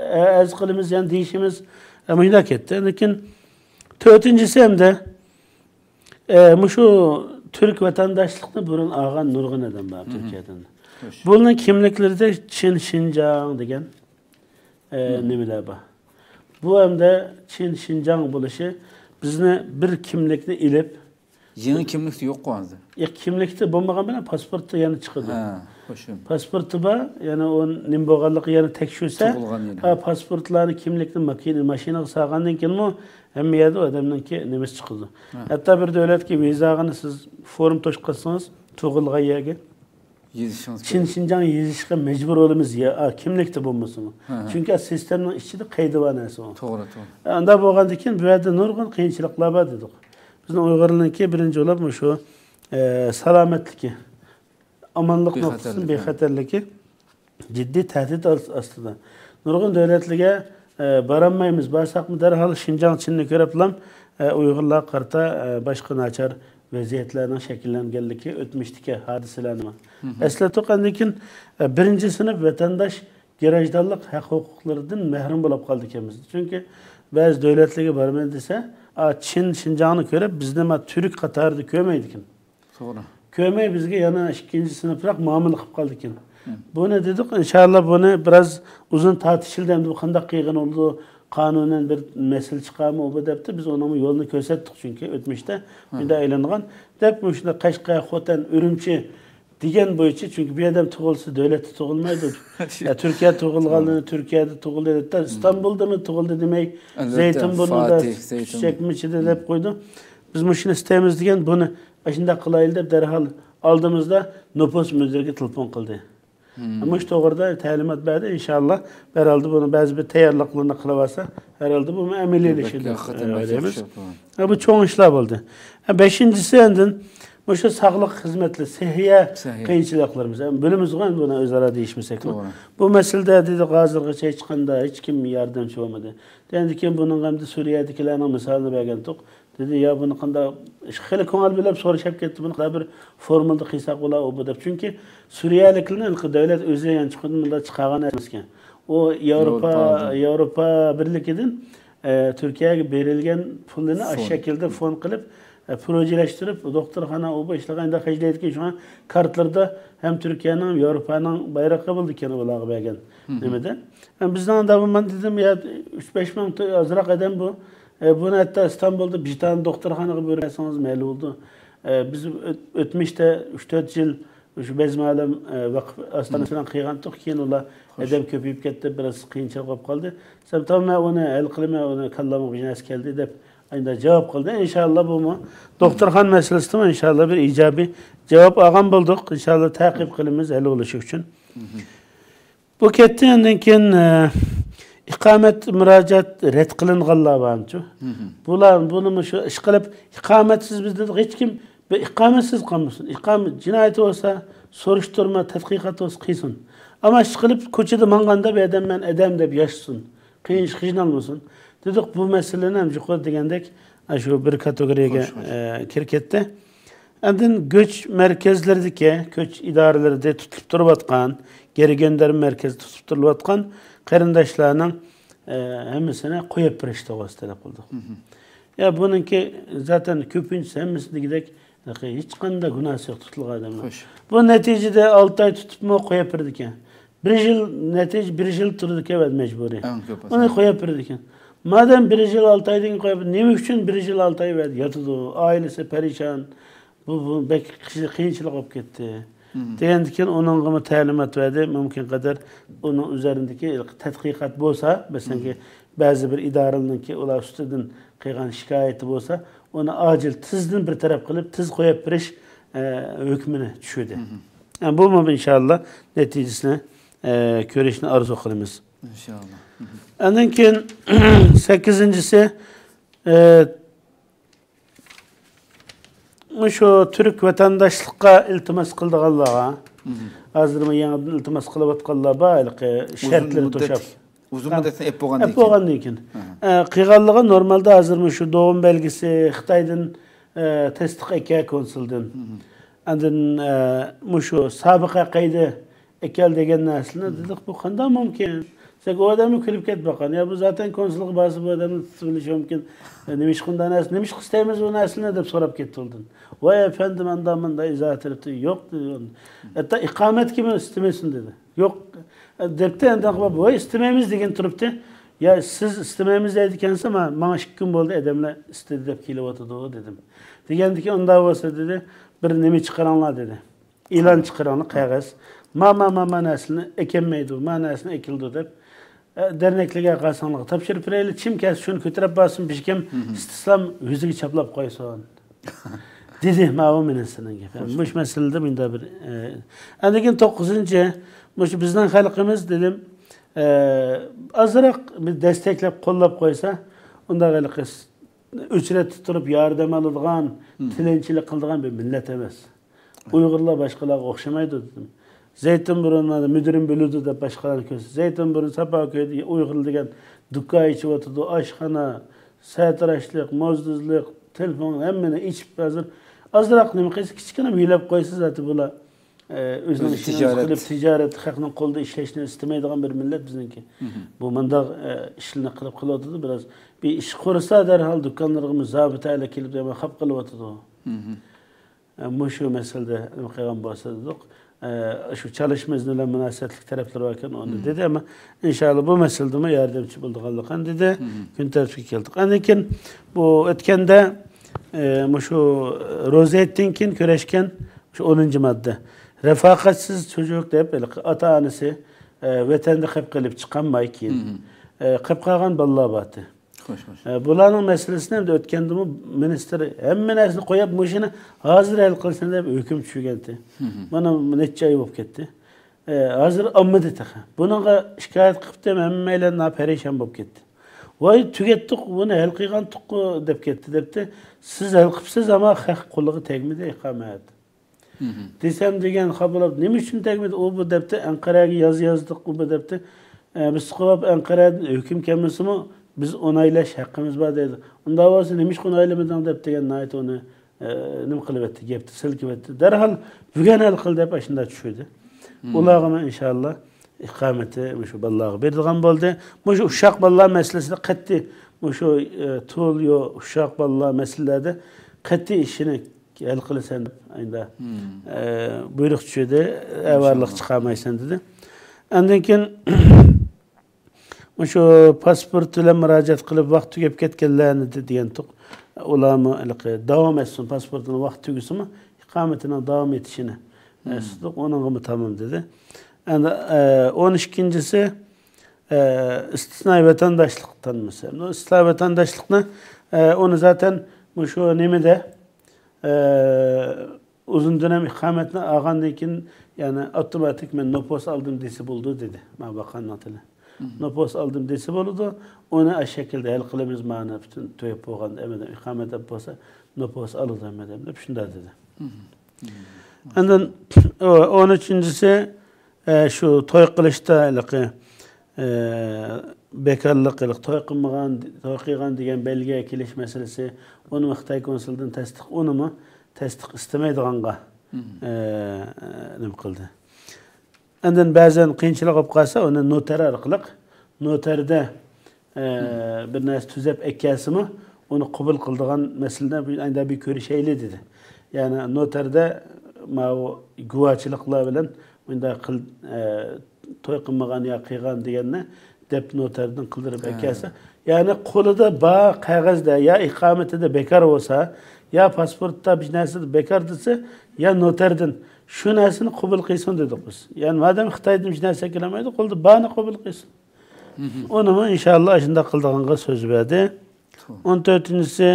ئە، ئەرز قىلىمىز، يەنە دېيىشىمىز. ئە، مۇشۇنداق كەتتى. لېكىن تۆتىنچىسى ئەمدى، ئە، مۇشۇ تۈرك ۋەتەنداشلىقنى بۇرۇن ئالغان نۇرغۇن ئادەم بار تۈركىيەدىن. بۇلارنىڭ كىملىكلىرىدە چىن شىنجاڭ دېگەن ئە، نېمىلەر بار. بۇ ئەمدى چىن شىنجاڭ بولۇشى بىزنى بىر كىملىكنى ئېلىپ، يېڭى كىملىك يوققۇ ھازىر. يا، كىملىكتە بولمىغان بىلەن پاسپورتتا يەنە چىقىدۇ. ھە، خوش. پاسپورتى بار، يەنى ئۇ نېمە بولغانلىقى يەنە تەكشۈرسە، تۇغۇلغان يېرى. ھە، پاسپورتلارنى، كىملىكنى ماكىنا، ماشىنىغا سالغاندىن كېيىنمۇ ھەممە يەردە ئادەمنىڭكى نېمىسى چىقىدۇ. ھە. ھەتتا بىر دۆلەتكە ۋىزاغىنى سىز فورم توشقۇزسىڭىز، تۇغۇلغان يەرگە، يېزىشىڭىز چىن كېرەك. شىنجاڭ يېزىشقا مەجبۇر بولىمىز يا، ئا، كىملىكتە بولمىسىمۇ. ھە، ھە. چۈنكى سىستېمىنىڭ ئىچىدە قەيدى بار نەرسە ئۇ. توغرا، توغرا. ئە، ئۇنداق بولغاندىن كېيىن بۇ يەردە نۇرغۇن قىيىنچىلىقلار بار دېدۇق. بىزنىڭ ئۇيغۇرلارنىڭكى بىرىنچى بولۇپ مۇشۇ، ئە، سالامەتلىكى، ئامانلىق نۇقتىسىدىن بىخەتەرلىك، ھە. بىخەتەرلىكى جىددىي تەھدىت ئاس-، ئاستىدا. نۇرغۇن دۆلەتلەرگە، ئە، بارالمايمىز، بارساقمۇ دەرھال شىنجاڭ چىنىنى كۆرۈپلام، ئە، ئۇيغۇرلارغا قارىتا، ئە، باشقا ناچار ۋەزىيەتلەرنىڭ شەكىللەنگەنلىكى، ئۆتمۈشتىكى ھادىسىلەرنى مم. ئەسلەتتۇق. ئاندىن كېيىن، ئە، بىرىنچى سىنىپ ۋەتەنداش گىراژدانلىق ھەق-ھوقۇقلىرىدىن مەھرۇم بولۇپ قالىدىكەنمىز. چۈنكى بەزى دۆلەتلەرگە بارىمەن دېسە، ئا، چىن شىنجاڭنى كۆرۈپ، بىزنى ما تۈرك قاتارىدا كۆرمەيدىكەن. توغرا. كۆرمەي بىزگە يەنە ئىككىنچى سىنىپراق مۇئامىلە قىلىپ قالىدىكەن. مم. بۇنى دېدۇق، ئىنشاللا بۇنى بىراز ئۇزۇن تارتىشىلدى، ئەمدى بۇ قانداق قىلغىلى بولىدۇ، قانۇنەن بىر مەسىلە چىقارمۇ ئۇ بۇ دەپتۇ، بىز ئۇنىڭ يولىنى كۆرسەتتۇق، چۈنكى ئۆتمۈشتە مم. مۇنداق ئېلىنغان. دەپ مۇشۇنداق قەشقەر، خوتەن، ئۈرۈمچى دېگەن بويىچە، چۈنكى بۇ ئادەم تۇغۇلسا دۆلەتتە تۇغۇلمايدۇ. يا، تۈركىيە تۇغۇلغانلىرى تۈركىيەدە تۇغۇلدى، ھەتتا ئىستانبۇلدىمۇ تۇغۇلدى دېمەي، ئەلۋەتتە، زەيتىنبۇرنۇدا، فاتىھ، زەيتىن. چەكمىچىدە دەپ قويدۇ. بىز مۇشۇنى ئىستەيمىز دېگەن، بۇنى ئاشۇنداق قىلايلى دەپ دەرھال ئالدىمىزدا نوپۇس مۇدىرىگە تېلېفون قىلدى. مم. مۇشۇ توغرىدا تەلىمات بەردى. ئىنشاللا، ھەر ھالدا بۇنى بەزى بىر تەييارلىقلىرىنى قىلىۋالسا، ھەر ھالدا بۇمۇ ئەمەلىيلىشىدۇ، ئەلۋەتتە، ھەقىقەتەن بەك ياخشى. ھە، بۇ چوڭ ئىشلار بولدى. ھە، بەشىنچىسى، ئاندىن مۇشۇ ساغلىق خىزمەتلىرى، سېھىيە سېھىيە. قىيىنچىلىقلىرىمىز. ھە، بىلىمىزغۇ ئەمدى بۇنى ئۆزئارا دېيىشمىسەكمۇ. توغرا. بۇ مەسىلىدە دېدۇق، ھازىرغىچە ھېچقانداق، ھېچكىم ياردەمچى بولمىدى. دېگەندىن كېيىن بۇنىڭغا ئەمدى سۈرىيەدىكىلەرنىڭ مىسالىنى بەرگەنتۇق. دېدى، يا بۇنى قانداق، خېلى كۆڭۈل بۆلۈپ سورىشىپ كەتتى، بۇنى قانداق بىر فورمۇلدا قىلساق بولا ئۇ بۇ دەپ. چۈنكى سۈرىيەلىكلەرنى ھېلىقى دۆلەت ئۆزى يانچۇقىدىن مۇنداق چىقارغان ئەمەسكەن. ئۇ ياۋروپا، ياۋروپا بىرلىكىدىن، ئە، تۈركىيەگە بېرىلگەن پۇلنى ئاشۇ شەكىلدە فوند قىلىپ، ئە، پروژىلەشتۈرۈپ، دوختۇرخانا ئۇ بۇ ئىشلارغا ئەنداق خەجلەيدىكەن. شۇڭا كارتلىرىدا ھەم تۈركىيەنىڭ، ياۋروپانىڭ بايرىقى بولىدىكەن ئۇلارغا بەرگەن نېمىدە. ھەم بىزنىڭ ئاندا بۇ، مەن دېدىم، يا، ئۈچ بەش مىڭ ئازراق ئادەم بۇ. ئە، بۇنى ھەتتا ئىستانبۇلدا بىر تانە دوختۇرخانىغا بېرىپ بەرسىڭىز مەيلى بولىدۇ. ئە، بىز ئۆت-، ئۆتمۈشتە ئۈچ تۆت يىل شۇ بەزمە ئالەم، ئە، ۋەقىپ ئاستانىسى بىلەن قىلغانتۇق، كېيىن ئۇلار ئادەم كۆپىيىپ كەتتى، بىراز قىيىنچىلىق بولۇپ قالدى. سەن تاۋ مەن ئۇنى ھەل قىلىمەن، ئۇنى كاللامغا بىر نەرسە كەلدى دەپ ئايدا جاۋاب قىلدى. ئىنشاللا بۇمۇ دوختۇرخانا مەسىلىسىدىمۇ ئىنشاللا بىر ئىجابىي جاۋاب ئالغان بولدۇق. ئىنشاللا تەقىب قىلىمىز ھەل بولۇشى ئۈچۈن. بۇ كەتتى، ئاندىن كېيىن، ئە، ئىقامەت مۇراجىئەت رەت قىلىنغانلار بارمىچۇ؟ بۇلار بۇنىمۇ شۇ ئىش قىلىپ، ئىقامەتسىز بىز دېدۇق، ھېچكىم بىر ئىقامەتسىز قالمىسۇن. ئىقامە جىنايىتى بولسا، سورۇشتۇرما، تەتقىقات بولسا قىلسۇن. ئەمما ئىش قىلىپ، كوچىدا ماڭغاندا بۇ ئادەم مەن ئادەم دەپ ياشىسۇن. قىينىش-، قىينالمىسۇن. دېدۇق، بۇ مەسىلىنى ھەم يۇقىرىدا دېگەندەك، ئاشۇ بىر كاتېگورىيەگە، خوش، خوش. ئە، كىرىپ كەتتى. ئاندىن كۆچ مەركەزلىرىدىكى، كۆچ ئىدارىلىرىدە تۇتۇلۇپ تۇرۇۋاتقان، گېرى گۆندەرمە مەركەزدە تۇتۇپ تۇرۇلۇۋاتقان قېرىنداشلارنىڭ، ئە، ھەممىسىنى قويۇپ بېرىش توغرىسىدا تەلەپ قىلدۇق. يا، بۇنىڭكى زاتەن كۆپىنچىسى ھەممىسى دېگۈدەك ھېچقانداق گۇناھسى يوق تۇتۇلغان ئادەملەر. خوش. بۇ نەتىجىدە ئالتە ئاي تۇتۇپمۇ قويۇپ بېرىدىكەن. بىر يىل، نەتىجە بىر يىل تۇرىدىكەن مەجبۇرىي. ئەڭ كۆپ ئۇنى ئاسان. قويۇپ بېرىدىكەن. مادەم بىر يىل ئالتە ئايدىن قويۇپ، نېمە ئۈچۈن بىر يىل ئالتە ئاي ياتىدۇ؟ ئائىلىسى پەرىشان. بۇ، بۇ بەك قىيىنچىلىق بولۇپ كەتتى. دېگەندىكىن ئۇنىڭغىمۇ تەلىمات بەردى. مۇمكىن قەدەر ئۇنىڭ ئۈزەرىندىكى تەتقىقات بولسا، مەسىلەنكى، بەزى بىر ئىدارىنىڭكى ئۇلار ئۈستىدىن قىلغان شىكايىتى بولسا، ئۇنى ئاجىل تېزدىن بىر تەرەپ قىلىپ، تېز قويۇپ بېرىش، ئە، ھۆكمىنى چۈشۈردى. ئە، بۇمۇ ئىنشاللا نەتىجىسىنى، ئە، كۆرۈشنى ئارزۇ قىلىمىز. ئىنشاللا. ئاندىن كېيىن سەككىزىنچىسى، ئە، مۇشۇ تۈرك ۋەتەنداشلىققا ئىلتىماس قىلىدىغانلارغا، ھازىرمۇ يېڭىدىن ئىلتىماس قىلىۋاتقانلار بار، ھېلىقى شەرتلىرى توشاپ. ئۇزۇن مۇددەتلىك ئەپ بولغاندىن كېيىن. ئەپ بولغاندىن كېيىن. ئە، قىلغانلىقى نورمالدا ھازىر مۇشۇ دوغۇم بەلگىسى خىتايدىن، ئە، تەستىق ئەكە كونسۇلدىن. ئاندىن، ئە، مۇشۇ سابىقە قەيدى ئەكەل دېگەن نەرسىنى دېدۇق، بۇ قانداق مۇمكىن؟ دېسەك، ئۇ ئادەممۇ كۈلۈپ كەتىپ باققان. يا، بۇ زاتەن كونسۇلغا بارسا، بۇ ئادەمنى تۇتۇپ ئېلىشى مۇمكىن. ئە، نېمىشقا ئۇنداق نەرسە، نېمىشقا ئىستەيمىز بۇ نەرسىنى دەپ سوراپ كەتتى ئۇدىن. ۋاي ئەپەندىم، ئاندا مۇندا ئىزاھات بېرىپتۇ. يوق، دېدى. ھەتتا ئىقامەتكىمۇ ئىستىمەيسىن دېدى. يوق. دەپتۇ، ئەندىن قاراپ، ۋاي ئىستىمەيمىز دېگىن تۇرۇپتۇ. يا سىز ئىستىمەيمىز دەيدىكەنسىز، ما-، ماڭا ئىككى كۈن بولدى ئادەملەر ئىستىدى دەپ كېلىۋاتىدۇ دېدىم. دېگەندىكىن ئۇنداق بولسا دېدى، بىر نېمە چىقىرىڭلار دېدى. ئېلان چىقىرىڭلار، قەغەز. ما، ما، ما، ما نەرسىنى ئەكەلمەيدۇ، ما نەرسىنى ئەكېلىدۇ دەپ، ئە، دەرنەكلەرگە قارىساڭلارغا تاپشۇرۇپ بېرەيلى، كىم كەلسە شۇنى كۆتۈرۈپ بارسۇن، بىر كىم ئىستىسلام يۈزىگە چاپلاپ قويسۇن. دېدى، ماۋۇ مىنىستىرنىڭ گېپى. مۇشۇ مەسىلىدە مۇنداق بىر، ئە، ئاندىن كېيىن توققۇزىنچى، مۇشۇ بىزنىڭ خەلقىمىز دېدىم، ئە، ئازراق بىر دەستەكلەپ، قوللاپ قويسا، ئۇنداق ھېلىقى ئۆچرەتتە تۇرۇپ ياردەم ئالىدىغان، تىلەنچىلىك قىلىدىغان بىر مىللەت ئەمەس. ئۇيغۇرلار باشقىلارغا ئوخشىمايدۇ دېدىم. زەيتۇن بۇرۇن مانا مۇدىرىم بىلىدۇ دەپ باشقىلارنى كۆرسە، زەيتۇن بۇرۇن ساپا كۆيدە ئۇيغۇر دېگەن دۇكان ئېچىۋاتىدۇ، ئاشخانا، سەتراشلىق، موزدۇزلۇق، تېلېفون، ھەممىنى ئېچىپ ھازىر ئازراق نېمە قىلسا، كىچىككىنە يۆلەپ قويسا زاتى بۇلار، ئە، ئۆزىنىڭ ئۆزى ئىشىنى تىجارەت. قىلىپ، تىجارەت، خەقنىڭ قولىدا ئىشلەشنى ئىستىمەيدىغان بىر مىللەت بىزنىڭكى. بۇ مۇنداق، ئە، ئىشلارنى قىلىپ قېلىۋاتىدۇ. بىراز بىر ئىش قۇرسا دەرھال دۇكانلىرىغىمۇ زابىتەلەر كېلىپ دەيمەن خاپا قىلىۋاتىدۇ. ئە، مۇشۇ مەسىلىدە نېمە قىلغان بولسا دېدۇق. ئە، شۇ چالىشىش مەزمۇنى بىلەن مۇناسىۋەتلىك تەرەپلىرى باركەن، ئۇنى دېدى، ئەمما ئىنشاللا بۇ مەسىلىدىمۇ ياردەمچى بولىدىغانلىقىنى دېدى. كۈن تەرتىپكە كەلدۇق. ئاندىن كېيىن بۇ ئۆتكەندە، ئە، مۇشۇ روزا ھېيتتىن كېيىن كۆرۈشكەن شۇ ئونىنچى ماددا. رەفاقەتسىز چوجۇق دەپ، ھېلىقى ئاتا-ئانىسى، ئە، ۋەتەندە قېلىپ قېلىپ چىقالماي كېيىن، ئە، قېلىپ قالغان بالىلار بارتى. خوش، خوش. ئە، بۇلارنىڭ مەسىلىسىنى ئەمدى ئۆتكەندىمۇ مىنىستىر ھەممە نەرسىنى قويۇپ، مۇشۇنى ھازىر ھەل قىلسۇن دەپ ھۆكۈم چۈشۈرگەنتى. مانا نەچچە ئاي بولۇپ كەتتى. ئە، ھازىر ئالمىدى تېخى. بۇنىڭغا شىكايەت قىپتۇ، ھەممەيلەن پەرىشان بولۇپ كەتتى. ۋاي، تۈگەتتۇق، بۇنى ھەل قىلغانتۇققۇ دەپ كەتتى، دەپتۇ. سىز ھەل قىپسىز، ئەمما خەق قولىغا تەگمىدى ئىقامەت. دېسەم دېگەن خاپىلاپ، نېمە ئۈچۈن تەگمىدى؟ ئۇ بۇ دەپتۇ، ئەنقەرەگە يازا يازدۇق، ئۇ بۇ دەپتۇ. ئە، بىز قولاپ ئەنقەرەدىن ھۆكۈم كەلمىسىمۇ، بىز ئونايلاش ھەققىمىز بار دەيدۇ. ئۇنداق بولسا نېمىشقا ئونايلىمىدىڭ دەپ دېگەن ناھايىتى ئۇنى، ئە، نېمە قىلىۋەتتى، گەپتە سىلكىۋەتتى. دەرھال بۈگۈن ھەل قىل دەپ ئاشۇنداق چۈشۈردى. ئۇلارغىمۇ ئىنشاللا ئىقامىتى مۇشۇ بالىلارغا بېرىدىغان بولدى. مۇشۇ ئۇششاق بالىلار مەسىلىسىدە قەتئىي مۇشۇ، ئە، تۇل يو-، ئۇششاق بالىلار مەسىلىلەردە قەتئىي ئىشىنى ھەل قىلىسەن دەپ ئايدا، ئە، بۇيرۇق چۈشۈردى، ئەۋارلىق چىقارمايسەن دېدى. ئاندىن كېيىن مۇشۇ پاسپورت بىلەن مۇراجىئەت قىلىپ ۋاقىت تۈگەپ كەتكەنلەرنى دېگەنتۇق. ئۇلارمۇ ھېلىقى داۋام ئەتسۇن، پاسپورتىنىڭ ۋاقتى تۈگىسىمۇ، ئىقامىتىنىڭ داۋام ئېتىشىنى، ئە، ئىستىدۇق، ئۇنىڭغىمۇ تامام دېدى. ئەمدى، ئە، ئون ئىككىنچىسى، ئە، ئىستىسنائىي ۋەتەنداشلىق تەنمىسى. بۇ ئىستىسنائىي ۋەتەنداشلىقنى، ئە، ئۇنى زاتەن مۇشۇ نېمىدە، ئە، ئۇزۇن دۆلەم ئىقامەتنى ئالغاندىن كېيىن، يەنى ئاپتوماتىك مەن نوپۇس ئالدىم دېسە بولىدۇ، دېدى. مانا باققاننىڭ تىلى. نوپۇس ئالدىم دېسە بولىدۇ، ئۇنى ئاشۇ شەكىلدە ھەل قىلىمىز، مانا پۈتۈن تۈگەپ بولغان ئىقامەت ئېلىپ بولسا، نوپۇس ئالىدۇ ھەممە ئادەم دەپ شۇنداق دېدى. ئاندىن ئون ئۈچىنچىسى، ئە، شۇ توي قىلىشتا ھېلىقى، ئە، بىكارلىق، ھېلىقى توي قىلمىغان، توي قىلغان دېگەن بەلگىگە كېلىش مەسىلىسى، ئۇنىمۇ خىتاي كونسۇلىدىن تەستىق، ئۇنىمۇ تەستىق ئىستىمەيدىغانغا، ئە، نېمە قىلدى. ئاندىن بەزەن قىيىنچىلىق بولۇپ قالسا، ئۇنى نوتار ئارقىلىق، نوتاردا، ئە، بىر نەرسە تۈزەپ ئەكەلسىمۇ، ئۇنى قوبۇل قىلىدىغان مەسىلىدە بىر، ئانداق بىر كۆرۈشەيلى، دېدى. يەنى نوتاردا ماۋۇ گۇۋاچىلىقلار بىلەن مۇنداق قىل، ئە، توي قىلمىغان يا قىلغان دېگەننى دەپ نوتاردىن قىلدۇرۇپ ئەكەلسە، يەنى قولىدا بار قەغەزدە يا ئىقامىتىدە بىكار بولسا، يا پاسپورتتا بىر نەرسىدە بىكار دېسە، يا نوتاردىن شۇ نەرسىنى قوبۇل قىلسۇن دېدۇق بىز. يەنى مادەم خىتايدىن بىر نەرسە كېلەلمەيدۇ، قولىدا بارنى قوبۇل قىلسۇن. ئۇنىمۇ ئىنشاللا ئاشۇنداق قىلىدىغانغا سۆز بەردى. ئون تۆتىنچىسى،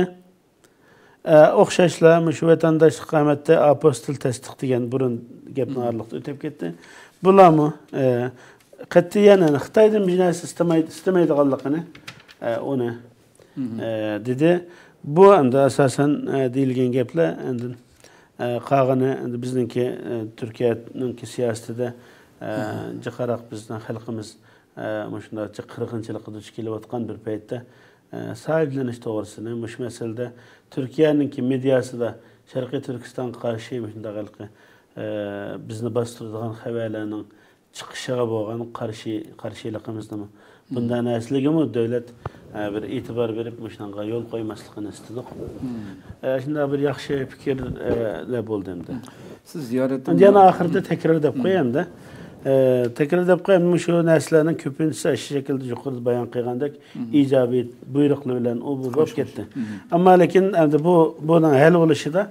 ئە، ئوخشاشلا مۇشۇ ۋەتەنداشلىق ئىقامەتتە ئاپوستىل تەستىق دېگەن بۇرۇن گەپنى ئارىلىقتا ئۆتۈپ كەتتى. بۇلارمۇ، ئە، قەتئىيەن، يەنى خىتايدىن بىر نەرسە ئىستىمەي-، ئىستىمەيدىغانلىقىنى، ئە، ئۇنى، ئە، دېدى. بۇ ئەمدى ئاساسەن، ئە، دېيىلگەن گەپلەر. ئاندىن، ئە، قالغىنى ئەمدى بىزنىڭكى، ئە، تۈركىيەنىڭكى سىياسىتىدە، ئە، جىقراق بىزنىڭ خەلقىمىز، ئە، مۇشۇنداق جىق قىرغىنچىلىققا دۇچ كېلىۋاتقان بىر پەيتتە، ئە، ساھىبلىنىش توغرىسىنى، مۇشۇ مەسىلىدە تۈركىيەنىڭكى مېدىياسىدا شەرقىي تۈركىستانغا قارشى مۇشۇنداق ھېلىقى، ئە، بىزنى باستۇرىدىغان خەۋەرلەرنىڭ چىقىشىغا بولغان قارشى، قارشىلىقىمىزنىمۇ، بۇنداق نەرسىلەرگىمۇ دۆلەت، ئە، بىر ئېتىبار بېرىپ، مۇشۇنىڭغا يول قويماسلىقىنى ئىستىدۇق. ئە، شۇنداق بىر ياخشى پىكىرلەر بولدى ئەمدى. سىز زىيارەتتىن ئەمدى يەنە ئاخىرىدا تەكرار دەپ قوياي ئەمدى. ئە، تەكرار دەپ قوياي، مۇشۇ نەرسىلەرنىڭ كۆپىنچىسى ئاشۇ شەكىلدە يۇقىرىدا بايان قىلغاندەك ئىجابىي بۇيرۇقلار بىلەن ئۇ بۇ بولۇپ كەتتى. ئەمما لېكىن ئەمدى بۇ، بۇنىڭ ھەل بولۇشىدا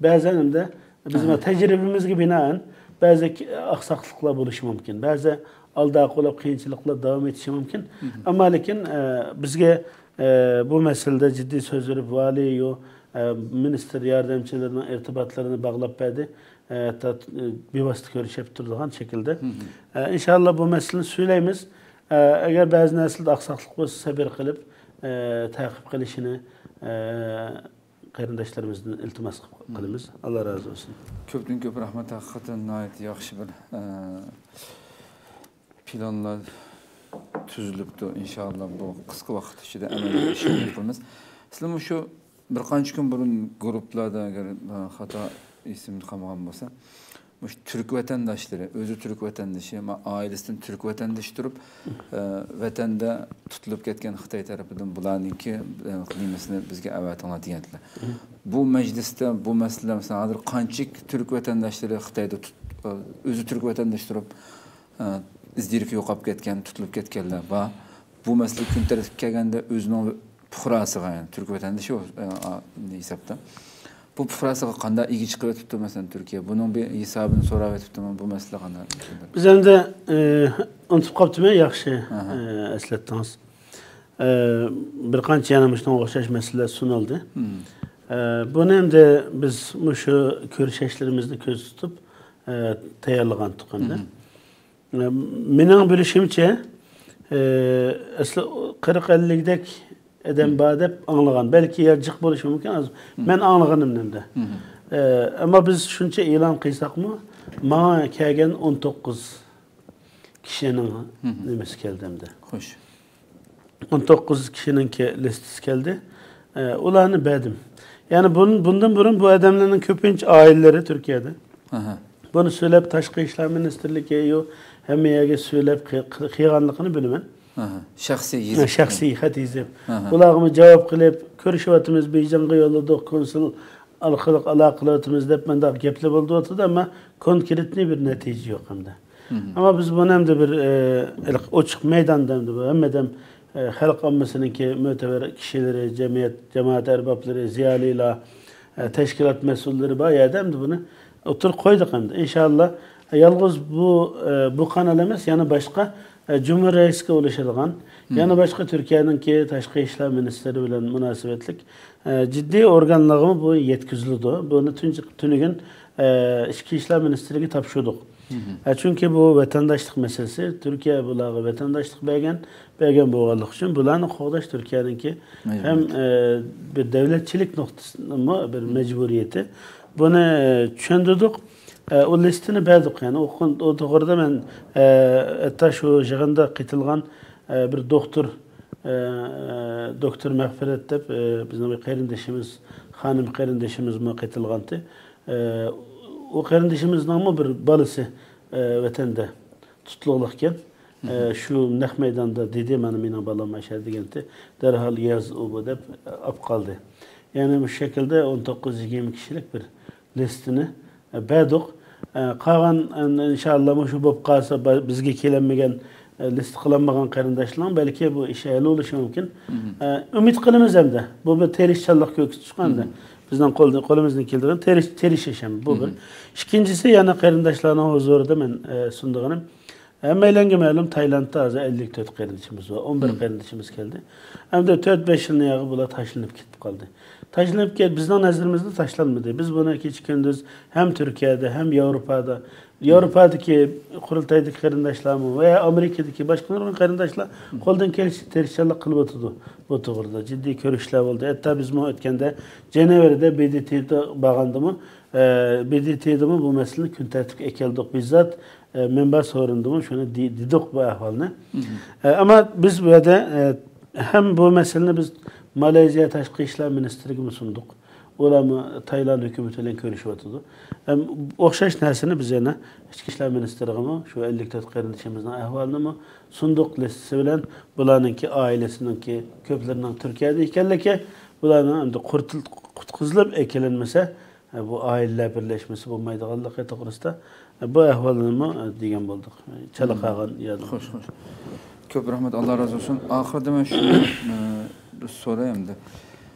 بەزەن ئەمدى بىز تەجرىبىمىزگە بىنائەن بەزى ئاقساقلىقلار بولۇشى مۇمكىن. بەزى ئالدىغا قولاپ قىيىنچىلىقلار داۋام ئېتىشى مۇمكىن. ئەمما لېكىن، ئە، بىزگە، ئە، بۇ مەسىلىدە جىددىي سۆز بېرىپ، ۋالىي، يو، ئە، مىنىستىر ياردەمچىلىرىنىڭ ئىرتىباتلىرىنى باغلاپ بەردى. ئە، ھەتتا، ئە، بىۋاسىتە كۆرۈشۈپ تۇرىدىغان شەكىلدە. ئە، ئىنشاللا بۇ مەسىلىنى سۈيلەيمىز. ئە، ئەگەر بەزى نەرسىلەردە ئاقساقلىق بولسا، سەۋر قىلىپ، ئە، تەقىب قىلىشىنى، ئە، قېرىنداشلىرىمىزدىن ئىلتىماس قىلىمىز. ئاللا رازى بولسۇن. كۆپتىن كۆپ رەھمەت، ھەقىقەتەن ناھايىتى ياخشى بىر، ئە، پىلانلار تۈزۈلۈپتۇ. ئىنشاللا بۇ قىسقا ۋاقىت ئىچىدە ئەمەلىي ئىشنى قىلىمىز. سىلەر مۇشۇ بىر قانچە كۈن بۇرۇن گۇرۇپپىلاردا، ئەگەر، ئە، خاتا ئېسىمدە قالمىغان بولسا، مۇشۇ تۈرك ۋەتەنداشلىرى، ئۆزى تۈرك ۋەتەندىشى، ما-، ئائىلىسىدىن تۈرك ۋەتەندىشى تۇرۇپ، ئە، ۋەتەندە تۇتۇلۇپ كەتكەن خىتاي تەرىپىدىن بۇلارنىڭكى، ئە، نېمىسىنى بىزگە ئەۋەتىڭلار دېگەنتىلەر. بۇ مەجلىستە بۇ مەسىلە، مەسىلەن، ھازىر قانچىلىك تۈرك ۋەتەنداشلىرى خىتايدا تۇت-، ئە، ئۆزى تۈرك ۋەتەندىشى تۇرۇپ، ئە، ئىز-دېرىكى يوقاپ كەتكەن، تۇتۇلۇپ كەتكەنلەر بار. بۇ مەسىلە كۈن تەرتىپكە كەلگەندە ئۆزىنىڭ پۇقراسىغا، يەنى تۈرك ۋەتەندىشى، ئە، ئا، ھېسابتا. بۇ پۇقراسىغا قانداق ئىگە چىقىۋېتىپتۇ، مەسىلەن، تۈركىيە؟ بۇنىڭ بىر ھېسابىنى سوراۋېتىپتىمۇ؟ بۇ مەسىلە قانداق؟ بىز ئەمدى، ئە، ئۇنتۇپ قاپتىمەن، ياخشى، ئەھە. ئە، ئەسلەتتىڭىز. ئە، بىر قانچە يەنە مۇشۇنىڭغا ئوخشاش مەسىلىلەر سۇنۇلدى. ئە، بۇنى ئەمدى بىز مۇشۇ كۆرۈشۈشلىرىمىزنى كۆزدە تۇتۇپ، ئە، تەييارلىغانتۇق ئەمدى. ئە، مېنىڭ بىلىشىمچە، ئە، ئەسلى قىرىق ئەللىكدەك ئادەم بار دەپ ئاڭلىغان. بەلكى يا جىق بولۇشى مۇمكىن. ئاز، مەن ئاڭلىغىنىمنى ئەمدى. ئە، ئەمما بىز شۇنچە ئېلان قىلساقمۇ، ماڭا كەلگەن ئون توققۇز كىشىنىڭ نېمىسى كەلدى ئەمدى. خوش. ئون توققۇز كىشىنىڭكى لىستىسى كەلدى. ئە، ئۇلارنى بەردىم. يەنى بۇن-، بۇندىن بۇرۇن بۇ ئادەملەرنىڭ كۆپىنچە ئائىلىلىرى تۈركىيەدە. ئەھە. بۇنى سۆلەپ، تاشقى ئىشلار مىنىستىرلىكى، يو، ھەممە يەرگە سۆلەپ قىي-، قىي-، قىيغانلىقىنى بىلىمەن. ئەھە. شەخسىي يېزىپ. شەخسىي خەت يېزىپ. ئەھە. بۇلارغىمۇ جاۋاب قىلىپ، كۆرۈشۈۋاتىمىز، بېيجىڭغا يوللىدۇق، كونسۇل ئارقىلىق ئالاقە قىلىۋاتىمىز دەپ مۇنداق گەپلەر بولۇۋاتىدۇ، ئەمما كونكرېتنىي بىر نەتىجە يوق ئەمدى. ئەمما بىز بۇنى ئەمدى بىر، ئە، ئېلىق ئوچۇق مەيداندا ئەمدى بۇ ھەممە ئادەم، ئە، خەلق ئاممىسىنىڭكى مۆتىبەر كىشىلىرى، جەمئىيەت، جامائەت ئەربابلىرى، زىيالىيلار، ئە، تەشكىلات مەسئۇللىرى بار يەردە ئەمدى بۇنى ئوتتۇرىغا قويدۇق ئەمدى. ئىنشاللا، يالغۇز بۇ، ئە، بۇ قانال ئەمەس، يەنە باشقا، ئە، جۇمھۇر رەئىسىگە ئۇلىشىدىغان، يەنە باشقا تۈركىيەنىڭكى تاشقى ئىشلار مىنىستىرى بىلەن مۇناسىۋەتلىك، ئە، جىددىي ئورگانلارغىمۇ بۇ يەتكۈزۈلىدۇ. بۇنى تۇنجى، تۈنۈگۈن، ئىچكى ئىشلار مىنىستىرلىكىگە تاپشۇردۇق. ئە، چۈنكى بۇ ۋەتەنداشلىق مەسىلىسى، تۈركىيە بۇلارغا ۋەتەنداشلىق بەرگەن، بەرگەن بولغانلىقى ئۈچۈن بۇلارنى قوغداش تۈركىيەنىڭكى ھەم، ئە، بىر دەۋلەتچىلىك نۇقتىسىنىڭمۇ بىر مەجبۇرىيىتى. بۇنى، ئە، چۈشەندۈردۇق. ئە، ئۇ لىستىنى بەردۇق. يەنى ئۇ، ئۇ توغرىدا مەن، ئە، ھەتتا شۇ يىغىندا قېتىلغان، ئە، بىر دوختۇر، ئە، دوكتور مەغپىرەت دەپ، ئە، بىزنىڭ بىر قېرىندىشىمىز، خانىم قېرىندىشىمىزمۇ قېتىلغانتى. ئە، ئۇ قېرىندىشىمىزنىڭمۇ بىر بالىسى، ئە، ۋەتەندە تۇتۇلۇقلۇقكەن. ئە، شۇ نەق مەيداندا دېدى، مانا مېنىڭ بالام ئاشۇ يەردە دېگەنتى. دەرھال ياز ئۇ بۇ دەپ ئاپ قالدى. يەنى مۇشۇ شەكىلدە ئون توققۇز يىگىرمە كىشىلىك بىر لىستىنى، ئە، بەردۇق. ئە، قالغان، ئىن-، ئىنشاللا مۇشۇ بولۇپ قالسا، با-، بىزگە كېلەلمىگەن، ئە، لىست قىلالمىغان قېرىنداشلارنىڭ بەلكى بۇ ئىشى ھەل بولۇشى مۇمكىن. ئە، ئۈمىد قىلىمىز ھەمدە. بۇ بىر تىرىشچانلىق كۆرسىتىش ئەمدى. بىزنىڭ قول-، قولىمىزدىن كېلىدىغان تىرىش-، تىرىشىش ھەم. بۇ بىر. ئىككىنچىسى، يەنە قېرىنداشلارنىڭ ھۇزۇرىدا مەن، ئە، سۇنىدىغىنىم، ھەممەيلەنگە مەلۇم، تايلاندتا ھازىر ئەللىك تۆت قېرىندىشىمىز بار، ئون بىر قېرىندىشىمىز كەلدى. ئەمدى تۆت، بەش يىلنى ياغى بۇلار تاشلىنىپ كېتىپ قالدى. تاشلىنىپ كەت-، بىزنىڭ نەزىرىمىزدە تاشلانمىدى. بىز بۇنى كېچە-كۈندۈز ھەم تۈركىيەدە، ھەم ياۋروپادا، ياۋروپادىكى قۇرۇلتايدىكى قېرىنداشلارمۇ ۋە ئامېرىكىدىكى باشقا نۇرغۇن قېرىنداشلار قولدىن كېلىشىچە تىرىشچانلىق قىلىۋاتىدۇ بۇ توغرىدا. جىددىي كۆرۈشلەر بولدى. ھەتتا بىزمۇ ئۆتكەندە جېنېۋرىدە ب د ت دا بارغاندىمۇ، ئە، ب د ت دىمۇ بۇ مەسىلىنى كۈن تەرتىپكە ئەكەلدۇق. بىززات، ئە، مەنبە سورۇنىدىمۇ شۇنى دې-، دېدۇق بۇ ئەھۋالنى. ئە، ئەمما بىز بۇ يەردە، ئە، ھەم بۇ مەسىلىنى بىز مالايزىيە تاشقى ئىشلار مىنىستىرىگىمۇ سۇندۇق. ئۇلارمۇ تايلاند ھۆكۈمىتى بىلەن كۆرۈشۈۋاتىدۇ. ھەم ئوخشاش نەرسىنى بىز يەنە ئىچكى ئىشلار مىنىستىرىغىمۇ، شۇ ئەللىك تۆت قېرىندىشىمىزنىڭ ئەھۋالىنىمۇ سۇندۇق لىستىسى بىلەن، بۇلارنىڭكى ئائىلىسىنىڭكى كۆپلىرىنىڭ تۈركىيەدە ئىكەنلىكى، بۇلارنىڭ ئەمدى قۇرتۇل-، قۇتقۇزۇلۇپ ئەكېلىنمىسە، ھە، بۇ ئائىلىلەر بىرلەشمىسى بولمايدىغانلىقى توغرىسىدا، ھە، بۇ ئەھۋالنىمۇ، ھە، دېگەن بولدۇق. چالا قالغان يەردە. خوش، خوش. كۆپ رەھمەت، ئاللا رازى بولسۇن. ئاخىرىدا مەن شۇنى، ئە، بىر سوراي ئەمدى.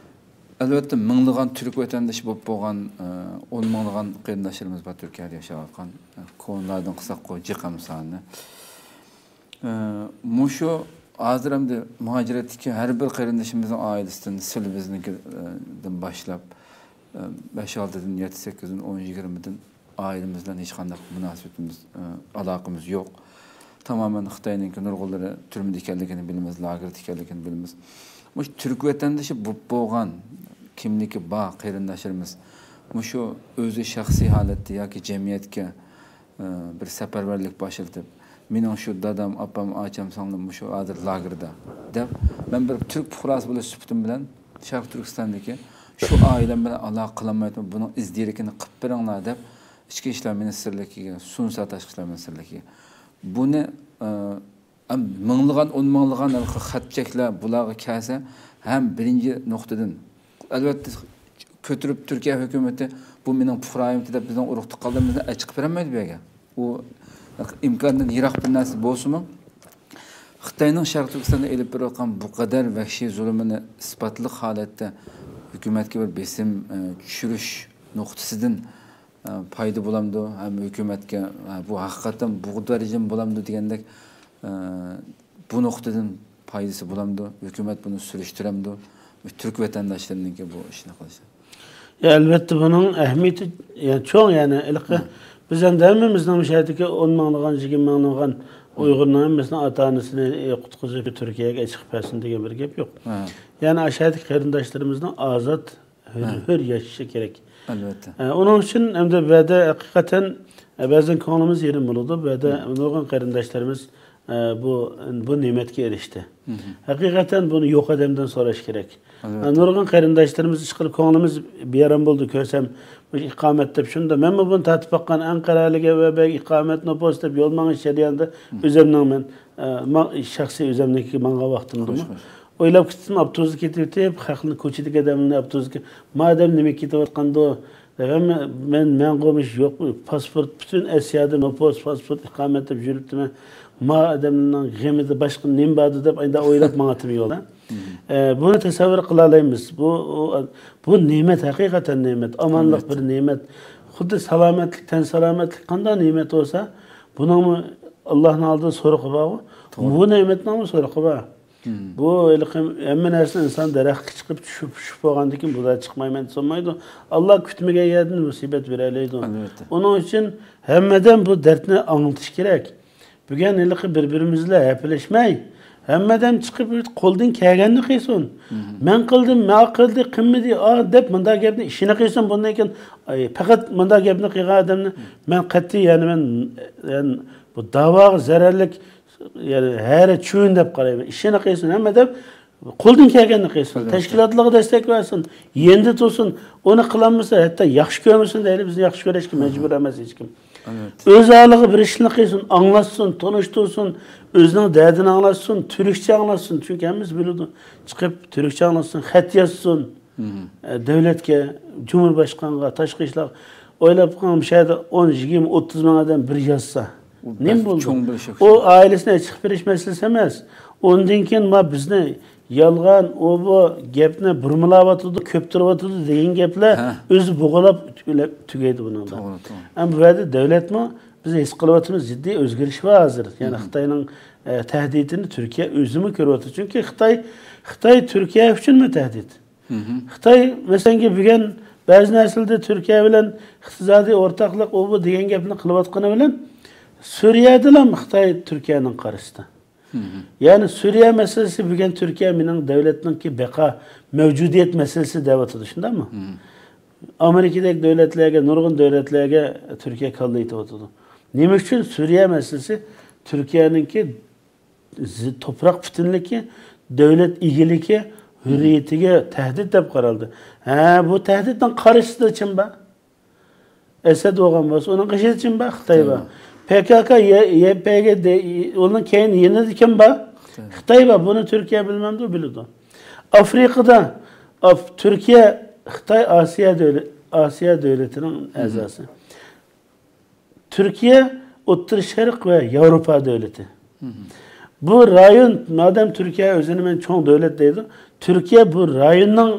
ئەلۋەتتە، مىڭلىغان تۈرك ۋەتەندىشى بولۇپ بولغان، ئە، ئون مىڭلىغان قېرىنداشلىرىمىز بار تۈركىيەدە ياشاۋاتقان. ئە، كونىلاردىن قىلساققۇ، جىق ئەمسانى. ئە، مۇشۇ ھازىر ئەمدى مۇھاجىرەتتىكى ھەر بىر قېرىندىشىمىزنىڭ ئائىلىسىدىن، سىلى بىزنىڭكىدىن باشلاپ، ئە، بەش ئالتىدىن، يەتتە سەككىزدىن، ئون يىگىرمىدىن ئائىلىمىز بىلەن ھېچقانداق مۇناسىۋىتىمىز، ئە، ئالاقىمىز يوق. تامامەن خىتاينىڭكى نۇرغۇنلىرى تۈرمىدە ئىكەنلىكىنى بىلىمىز، لاگېردا ئىكەنلىكىنى بىلىمىز. مۇشۇ تۈرك ۋەتەندىشى بولۇپ بولغان، كىملىكى بار قېرىنداشلىرىمىز مۇشۇ ئۆزى شەخسىي ھالەتتە ياكى جەمئىيەتكە ئى، بىر سەپەرۋەرلىك باشلىتىپ، مېنىڭ شۇ دادام، ئاپام، ئاچام سىڭلىم مۇشۇ ھازىر لاگېردا، دەپ، مەن بىر تۈرك پۇقراسى بولۇش سۈپىتىم بىلەن شەرقىي تۈركىستاندىكى شۇ ئائىلەم بىلەن ئالاقە قىلالمايتتىم، بۇنىڭ ئىز دېرىكىنى قىلىپ بېرىڭلار، دەپ، ئىچكى ئىشلار مىنىستىرلىكىگە سۇنسا، تاشقى ئىشلار مىنىستىرلىكىگە. بۇنى، ئى، ئەم، مىڭلىغان، ئون مىڭلىغان ھېلىقى خەت چەكلەر بۇلارغا كەلسە، ھەم بىرىنچى نۇقتىدىن، ئەلۋەتتە، كۆتۈرۈپ تۈركىيە ھۆكۈمىتى، بۇ مېنىڭ پۇقرايىمتى دەپ بىزنىڭ ئۇرۇق تۇغقانلىرىمىزنى ئەچىقىپ بېرەلمەيدۇ بۇ يەرگە. ئۇ ئىمكاندىن يىراق بىر نەرسە بولسىمۇ، خىتاينىڭ شەرقىي تۈركىستاندا ئېلىپ بېرىۋاتقان بۇ قەدەر ۋەھشىي زۇلۇمىنى ئىسپاتلىق ھالەتتە ھۆكۈمەتكە بىر بېسىم، ئە، چۈشۈرۈش نۇقتىسىدىن، ئە، پايدا بولامدۇ؟ ھەم ھۆكۈمەتكە، ئە، بۇ ھەقىقەتەن بۇ دەرىجىدىن بولامدۇ دېگەندەك، ئە، بۇ نۇقتىدىن پايدىسى بولامدۇ؟ ھۆكۈمەت بۇنى سۈرۈشتۈرەمدۇ؟ تۈرك ۋەتەنداشلىرىنىڭكى بۇ ئىشنى قىلىشى. يا، ئەلۋەتتە، بۇنىڭ ئەھمىيىتى، يا، چوڭ، يەنى، ھېلىقى بىز ئەمدى ھەممىمىزنىڭ مۇشۇ يەردىكى ئون مىڭلىغان، يىگىرمە مىڭلىغان ئۇيغۇرنىڭ ھەممىسىنىڭ ئاتا-ئانىسىنى قۇتقۇزۇپ تۈركىيەگە ئېچىقىپ بەرسۇن دېگەن بىر گەپ يوق. يەنى ئاشۇ يەردىكى قېرىنداشلىرىمىزنىڭ ئازاد، ھۆر، ھۆر ياشىشى كېرەك. ئەلۋەتتە. ئە، ئۇنىڭ ئۈچۈن ئەمدى بۇ يەردە ھەقىقەتەن، ئە، بەزەن كۆڭلىمىز يېرىم بولىدۇ. بۇ يەردە نۇرغۇن قېرىنداشلىرىمىز، ئە، بۇ، بۇ نېمەتكە ئېرىشتى. ھەقىقەتەن بۇنى يوق ئادەمدىن سوراش كېرەك. ئەلۋەتتە. ئە، نۇرغۇن قېرىنداشلىرىمىز ئىشقىلىپ كۆڭلىمىز بىئارام بولدى كۆرسەم، مۇشۇ ئىقامەت دەپ شۇندا. مەنمۇ بۇنى تارتىپ باققان ئەنقەرەلىكى ۋە بەگ ئىقامەت نوپۇس دەپ يول مېڭىش جەريانىدا ئۆزۈمنىڭ مەن، ئە، ما-، شەخسىي ئۆزۈمنىڭكى ماڭغان ۋاقتىمدىمۇ. خوش، خوش. ئويلاپ كېتىپتىمۇ، ئاپتوبۇستا كېتىۋېتىپ، خەقنى، كوچىدىكى ئادەملەرنى ئاپتوبۇسقا، ما ئادەم نېمە كېتىۋاتقاندۇ؟ دەپ، ھەممە، مەن، مەن قومۇش يوق، پاسپورت، پۈتۈن ئاسىيادا نوپۇس، پاسپورت، ئىقامەت دەپ يۈرۈپتىمەن. ما ئادەمنىڭ غېمىدا باشقا نېمە باردۇ دەپ، ئەندى ئويلاپ ماڭاتتىم يولدا. ئە، بۇنى تەسەۋۋۇر قىلالايمىز. بۇ، ئۇ، بۇ نېمەت، ھەقىقەتەن نېمەت. ئامانلىق بىر نېمەت. خۇددى سالامەتلىك، تەن سالامەتلىك قانداق نېمەت بولسا، بۇنىڭمۇ ئاللانىڭ ئالدىدا سورىقى بارغۇ. بۇ نېمەتنىڭمۇ سورىقى بار. بۇ ھېلىقى ھەممە نەرسە ئىنسان دەرەخكە چىقىپ چۈشۈپ، چۈشۈپ بولغاندىن كېيىن بۇ دەرەخ چىقمايمەن دېسە بولمايدۇ. ئاللا كۈتمىگەن يەردىن مۇسىبەت بېرەلەيدۇ. ئالۋەتتە. ئۇنىڭ ئۈچۈن ھەممىدىن بۇ دەردنى ئاڭلىتىش كېرەك. بۈگۈن ھېلىقى بىر-بىرىمىز بىلەن ھەپىلەشمەي، ھەممىدىن چىقىپ قولدىن كەلگەننى قىلسۇن. مەن قىلدىم، مەن قىلدى، قىلمىدى، ئا، دەپ مۇنداق گەپنى ئىشىنى قىلسۇن. بۇندىن كېيىن، ئاي، پەقەت مۇنداق گەپنى قىلغان ئادەمنى مەن قەتئىي، يەنى مەن، يەنى بۇ داۋاغا زەرەرلىك، يەنى ھەرە چۈۋۈن دەپ قارايمەن. ئىشىنى قىلسۇن، ھەممە دەپ قولدىن كەلگەننى قىلسۇن. ئەلۋەتتە. تەشكىلاتلارغا دەستەك بەرسۇن. يېنىدا تۇرسۇن. ئۇنى قىلالمىسا، ھەتتا ياخشى كۆرمىسۇن دەيلى، بىزنى ياخشى كۆرۈشكە مەجبۇر ئەمەس ھېچكىم. ئەلۋەتتە. ئۆز ھالىغا بىر ئىشنى قىلسۇن، ئاڭلاتسۇن، تونۇشتۇرسۇن، ئۆزىنىڭ دەردىنى ئاڭلاتسۇن، تۈركچە ئاڭلاتسۇن. چۈنكى ھەممىمىز بىلىدۇ. چىقىپ تۈركچە ئاڭلاتسۇن، خەت يازسۇن. ئە، دۆلەتكە، جۇمھۇر باشقانغا، تاشقى ئىشلار ئويلاپ بېقىڭ، مۇشۇ يەردە ئون، يىگىرمە، ئوتتۇز مىڭ ئادەم بىر يازسا، نېمە بولىدۇ؟ ئۇ ئائىلىسىنى ئېچىقىپ بېرىش مەسىلىسى ئەمەس. ئۇندىن كېيىن ما بىزنى يالغان، ئۇ بۇ گەپنى بۇرمىلاۋاتىدۇ، كۆپتۈرۈۋاتىدۇ دېگەن گەپلەر ئۆزى بوغۇلاپ تۈگەيدۇ بۇنىڭدا. توغرا، توغرا. ئەمما بۇ يەردە دۆلەتمۇ بىز ھېس قىلىۋاتىمىز، جىددىي ئۆزگىرىش بار ھازىر. يەنى خىتاينىڭ، ئە، تەھدىتىنى تۈركىيە ئۆزىمۇ كۆرۈۋاتىدۇ. چۈنكى خىتاي، خىتاي تۈركىيە ئۈچۈنمۇ تەھدىت. خىتاي، مەسىلەنكى، بۈگۈن بەزى نەرسىلەردە تۈركىيە بىلەن ئىقتىسادىي ئورتاقلىق، ئۇ بۇ دېگەن گەپنى قىلىۋاتقىنى بىلەن، سۈرىيەدىلا خىتاي تۈركىيەنىڭ قارشىسىدا. يەنى سۈرىيە مەسىلىسى بۈگۈن تۈركىيە مېنىڭ دۆلەتنىڭكى بەقا، مەۋجۇدىيەت مەسىلىسى دەۋاتىدۇ، شۇنداقمۇ؟ ئامېرىكىدەك دۆلەتلەرگە، نۇرغۇن دۆلەتلەرگە تۈركىيە كاللا ئېتىۋاتىدۇ. نېمە ئۈچۈن سۈرىيە مەسىلىسى تۈركىيەنىڭكى زى-، توپراق پۈتۈنلۈكى، دۆلەت ئىگىلىكى، ھۆرىيىتىگە تەھدىت دەپ قارالدى. ھە، بۇ تەھدىتنىڭ قارشىسىدا كىم بار؟ ئەسەد بولغان بولسا، ئۇنىڭ قېشىدا كىم بار؟ خىتاي بار. پكك، ي-، يپگ دە-، ئۇنىڭ كەينى، يېنىدا كىم بار؟ خىتاي بار. بۇنى تۈركىيە بىلمەمدۇ؟ بىلىدۇ. ئافرىقىدا، ئاف-، تۈركىيە، خىتاي ئاسىيا دۆلە-، ئاسىيا دۆلىتىنىڭ ئەزاسى. تۈركىيە ئوتتۇرا شەرق ۋە ياۋروپا دۆلىتى. بۇ رايون، مادەم تۈركىيە ئۆزىنى مەن چوڭ دۆلەت دەيدۇ، تۈركىيە بۇ رايوننىڭ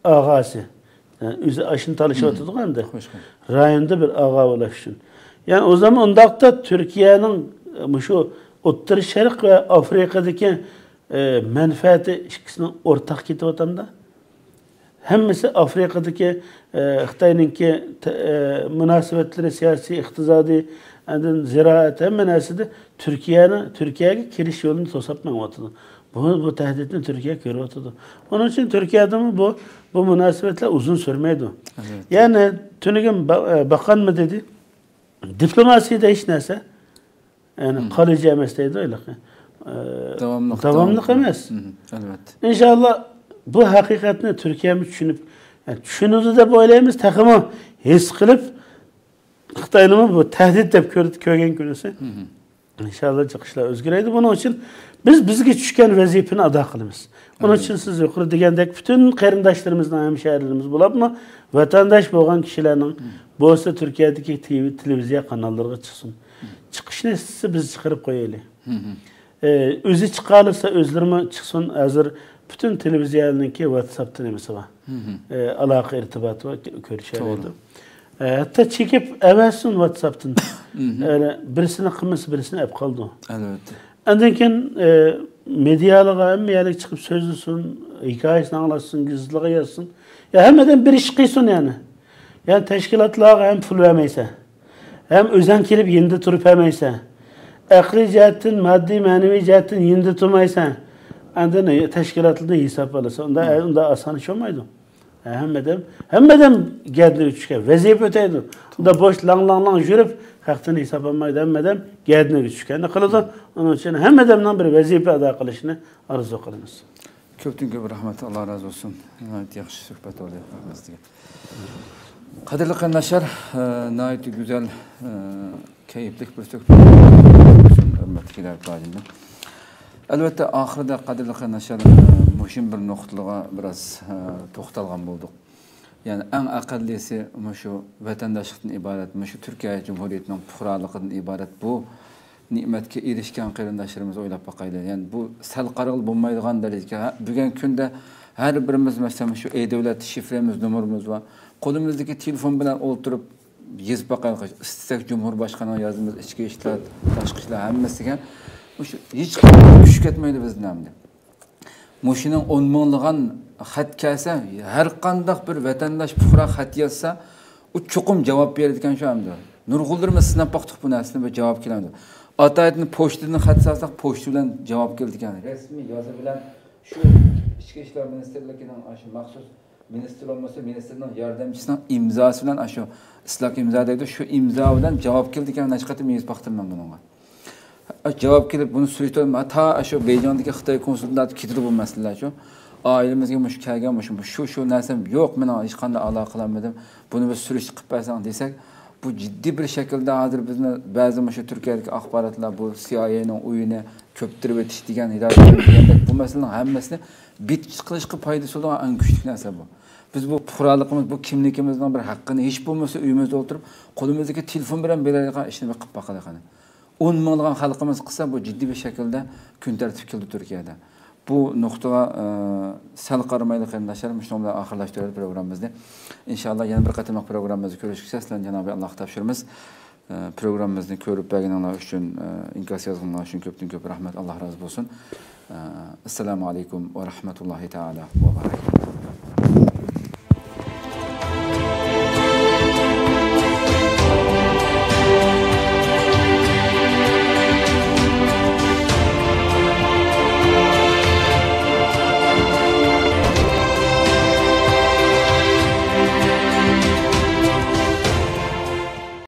ئاغاسى. يەنى ئۆزى ئاشۇنى تالىشىۋاتىدىغۇ ئەمدى. رايوندا بىر ئاغا بولۇش ئۈچۈن. يەنى ئۇ زامان ئۇنداقتا تۈركىيەنىڭ، ئە، مۇشۇ ئوتتۇرا شەرق ۋە ئافرىقىدىكى، ئە، مەنپەئەتى ئىككىسىنىڭ ئورتاق كېتىۋاتامدا. ھەممىسى ئافرىقىدىكى، ئە، خىتاينىڭكى تە-، ئە، مۇناسىۋەتلىرى سىياسىي، ئىقتىسادىي، ئاندىن زىرائەت، ھەممە نەرسىدە تۈركىيەنى، تۈركىيەگە كىرىش يولىنى توساپ مېڭىۋاتىدۇ. بۇ، بۇ تەھدىتنى تۈركىيە كۆرۈۋاتىدۇ. ئۇنىڭ ئۈچۈن تۈركىيەدىمۇ بۇ، بۇ مۇناسىۋەتلەر ئۇزۇن سۈرمەيدۇ. يەنى تۈنۈگۈن با-، ئە، باققانمۇ دېدى، دىپلوماسىيەدە ھېچ نەرسە يەنى قالىجى ئەمەس دەيدۇ ھېلىقى. ئە، داۋاملىق، داۋاملىق ئەمەس. ئەلۋەتتە. ئىنشاللا بۇ ھەقىقەتنى تۈركىيەمۇ چۈشىنىپ، ئە، چۈشىنىدۇ دەپ ئويلايمىز، تېخىمۇ ھېس قىلىپ، خىتاينىمۇ بۇ تەھدىت دەپ كۆر-، كۆرگەن كۈنىسى، ئىنشاللا جىق ئىشلار ئۆزگىرەيدۇ. بۇنىڭ ئۈچۈن بىز بىزگە چۈشكەن ۋەزىپىنى ئادا قىلىمىز. ئۇنىڭ ئۈچۈن سىز يۇقىرىدا دېگەندەك پۈتۈن قېرىنداشلىرىمىزنىڭ، ھەمشەھىرلىرىمىز بولۇپمۇ، ۋەتەنداش بولغان كىشىلەرنىڭ بولسا تۈركىيەدىكى تىۋى-، تېلېۋىزىيە قاناللىرىغا چىقسۇن. چىقىشنى ئىستىسە بىز چىقىرىپ قويايلى. ئە، ئۆزى چىقالىسا ئۆزلىرىمۇ چىقسۇن. ھازىر پۈتۈن تېلېۋىزىيەنىڭكى ۋاتساپتا نېمىسى بار. ئە، ئالاقە ئىرتىباتى بار، كۆ-، كۆرۈشەلەيدۇ. ئە، ھەتتا چېكىپ ئەۋەتسۇن ۋاتساپتىن. ئە، بىرسىنى قىلمىسا بىرسىنى ئەپ قالىدۇ. ئەلۋەتتە. ئاندىن كېيىن، ئە، مېدىيالارغا ھەممە يەرگە چىقىپ سۆزلىسۇن، ھېكايىسىنى ئاڭلاتسۇن، گېزىتلەرگە يازسۇن. يا ھەممىدىن بىر ئىش قىلسۇن يەنى. يەنى تەشكىلاتلارغا ھەم پۇل بەرمەيسەن، ھەم ئۆزەڭ كېلىپ يېنىدا تۇرۇپ بەرمەيسەن. ئەقلىي جەھەتتىن، ماددىي، مەنىۋى جەھەتتىن يېنىدا تۇرمايسەن. ئاندىن تەشكىلاتلاردىن ھېساب ئالىسەن. ئۇنداق، ئۇنداق ئاسان ئىش بولمايدۇ. ھەممىدىن، ھەممىدىن گەدىنىگە چۈشكەن ۋەزىپە ئۆتەيدۇ. ئۇنداق بوش لاڭ، لاڭ، لاڭ يۈرۈپ، خەقتىن ھېساب ئالمايدۇ. ھەممىدىن گەدىنىگە چۈشكەننى قىلىدۇ. ئۇنىڭ ئۈچۈن ھەممىدىننىڭ بىر ۋەزىپە ئادا قىلىشىنى ئارزۇ قىلىمىز. كۆپتىن كۆپ رەھمەت، ئاللا رازى بولسۇن. ناھايىتى ياخشى سۆھبەت بولدى ھەممىمىزگە. قەدىرلىك قېرىنداشلار، ئە، ناھايىتى گۈزەل، ئە، كەيپلىك بىر سۆھبەت بولدى. ھۆرمەتلىك ھىدايەت ھاجىمدىن. ئەلۋەتتە، ئاخىرىدا قەدىرلىك قېرىنداشلار، ئە، مۇھىم بىر نۇقتىلارغا بىراز، ئە، توختالغان بولدۇق. يەنى ئەڭ ئەقەللىسى مۇشۇ ۋەتەنداشلىقتىن ئىبارەت، مۇشۇ تۈركىيە جۇمھۇرىيىتىنىڭ پۇقرالىقىدىن ئىبارەت بۇ نېمەتكە ئېرىشكەن قېرىنداشلىرىمىز ئويلاپ باقايلى. يەنى بۇ سەل قارىغىلى بولمايدىغان دەرىجىگە، ھە، بۈگۈنكى كۈندە ھەر بىرىمىز، مەسىلەن، مۇشۇ ئەي دۆلەت شىفرىمىز، نومۇرىمىز بار. قولىمىزدىكى تېلېفون بىلەن ئولتۇرۇپ يېزىپ باقايلى. ئىستىسەك جۇمھۇر باشقىنىغا يازىمىز، ئىچكى ئىشلار، تاشقى ئىشلار ھەممىسىگە. مۇشۇ ھېچقانداق كۈچ كەتمەيدۇ بىزدىن ئەمدى. مۇشۇنىڭ ئون مىڭلىغان خەت كەلسە، ھەر قانداق بىر ۋەتەنداش پۇقرا خەت يازسا، ئۇ چوقۇم جاۋاب بېرىدىكەن شۇ ئەمدى. نۇرغۇنلىرىمىز سىناپ باقتۇق بۇ نەرسىنى، بىر جاۋاب كېلەمدۇ. ئاتايتىن پوچتىدىن خەت سالساق، پوچتا بىلەن جاۋاب كېلىدىكەن. رەسمىي يازما بىلەن شۇ ئىچكى ئىشلار مىنىستىرلىكىنىڭ شۇ مەخسۇس مىنىستىر بولمىسا، مىنىستىرنىڭ ياردەمچىسىنىڭ ئىمزاسى بىلەن، ئاشۇ ئىسلاك ئىمزا دەيدۇ، شۇ ئىمزا بىلەن جاۋاب كېلىدىكەن. نەچچە قېتىم يېزىپ باقتىم مەن بۇنىڭغا. جاۋاب كېلىپ، بۇنى سۈرۈشتۈرۈپ، تا ئاشۇ بېيجىڭدىكى خىتاي كونسۇلىتىدا كېتىدۇ بۇ مەسىلىلەرچۇ. ئائىلىمىزگە مۇشۇ كەلگەن، مۇشۇ، شۇ، شۇ نەرسەم يوق، مېنىڭ ھېچقانداق ئالاقە قىلالمىدىم. بۇنى بىر سۈرۈشتە قىلىپ بەرسەڭ دېسەك، بۇ جىددىي بىر شەكىلدە ھازىر بىزنى بەزى مۇشۇ تۈركىيەدىكى ئاخباراتلار، بۇ سىئايئېينىڭ ئويۇنى كۆپتۈرۈۋېتىش دېگەن، ھىدايەت دېگەندەك، بۇ مەسىلىنىڭ ھەممىسىنى بىتچىت قىلىشقا پايدىسى بولىدىغان ئەڭ كۈچلۈك نەرسە بۇ. بىز بۇ پۇقرالىقىمىز، بۇ كىملىكىمىزنىڭ بىر ھەققىنى ھېچ بولمىسا ئۆيىمىزدە ئولتۇرۇپ، قولىمىزدىكى تېلېفون بىلەن بېرەلىگەن ئىشنى بىر قىلىپ باقايلى قېنى. ئون مىڭلىغان خەلقىمىز قىلسا، بۇ جىددىي بىر شەكىلدە كۈن تەرتىپكە كېلىدۇ تۈركىيەدە. بۇ نۇقتىغا، ئە، سەل قارىمايلى قېرىنداشلار، مۇشۇنىڭ بىلەن ئاخىرلاشتۇرىمىز پروگراممىمىزنى. ئىنشاللا يەنە بىر قېتىملىق پروگراممىمىزدا كۆرۈشكىچە سىلەرنى جانابى ئاللاغا تاپشۇرىمىز. ئە، پروگراممىمىزنى كۆرۈپ بەرگىنىڭلار ئۈچۈن، ئە، ئىنكاس يازغىنىڭلار ئۈچۈن كۆپتىن كۆپ رەھمەت، ئاللا رازى بولسۇن. ئە، ئەسسالامۇ ئەلەيكۇم ۋە رەھمەتۇللاھى تائالا ۋە بەرەكاتۇھ.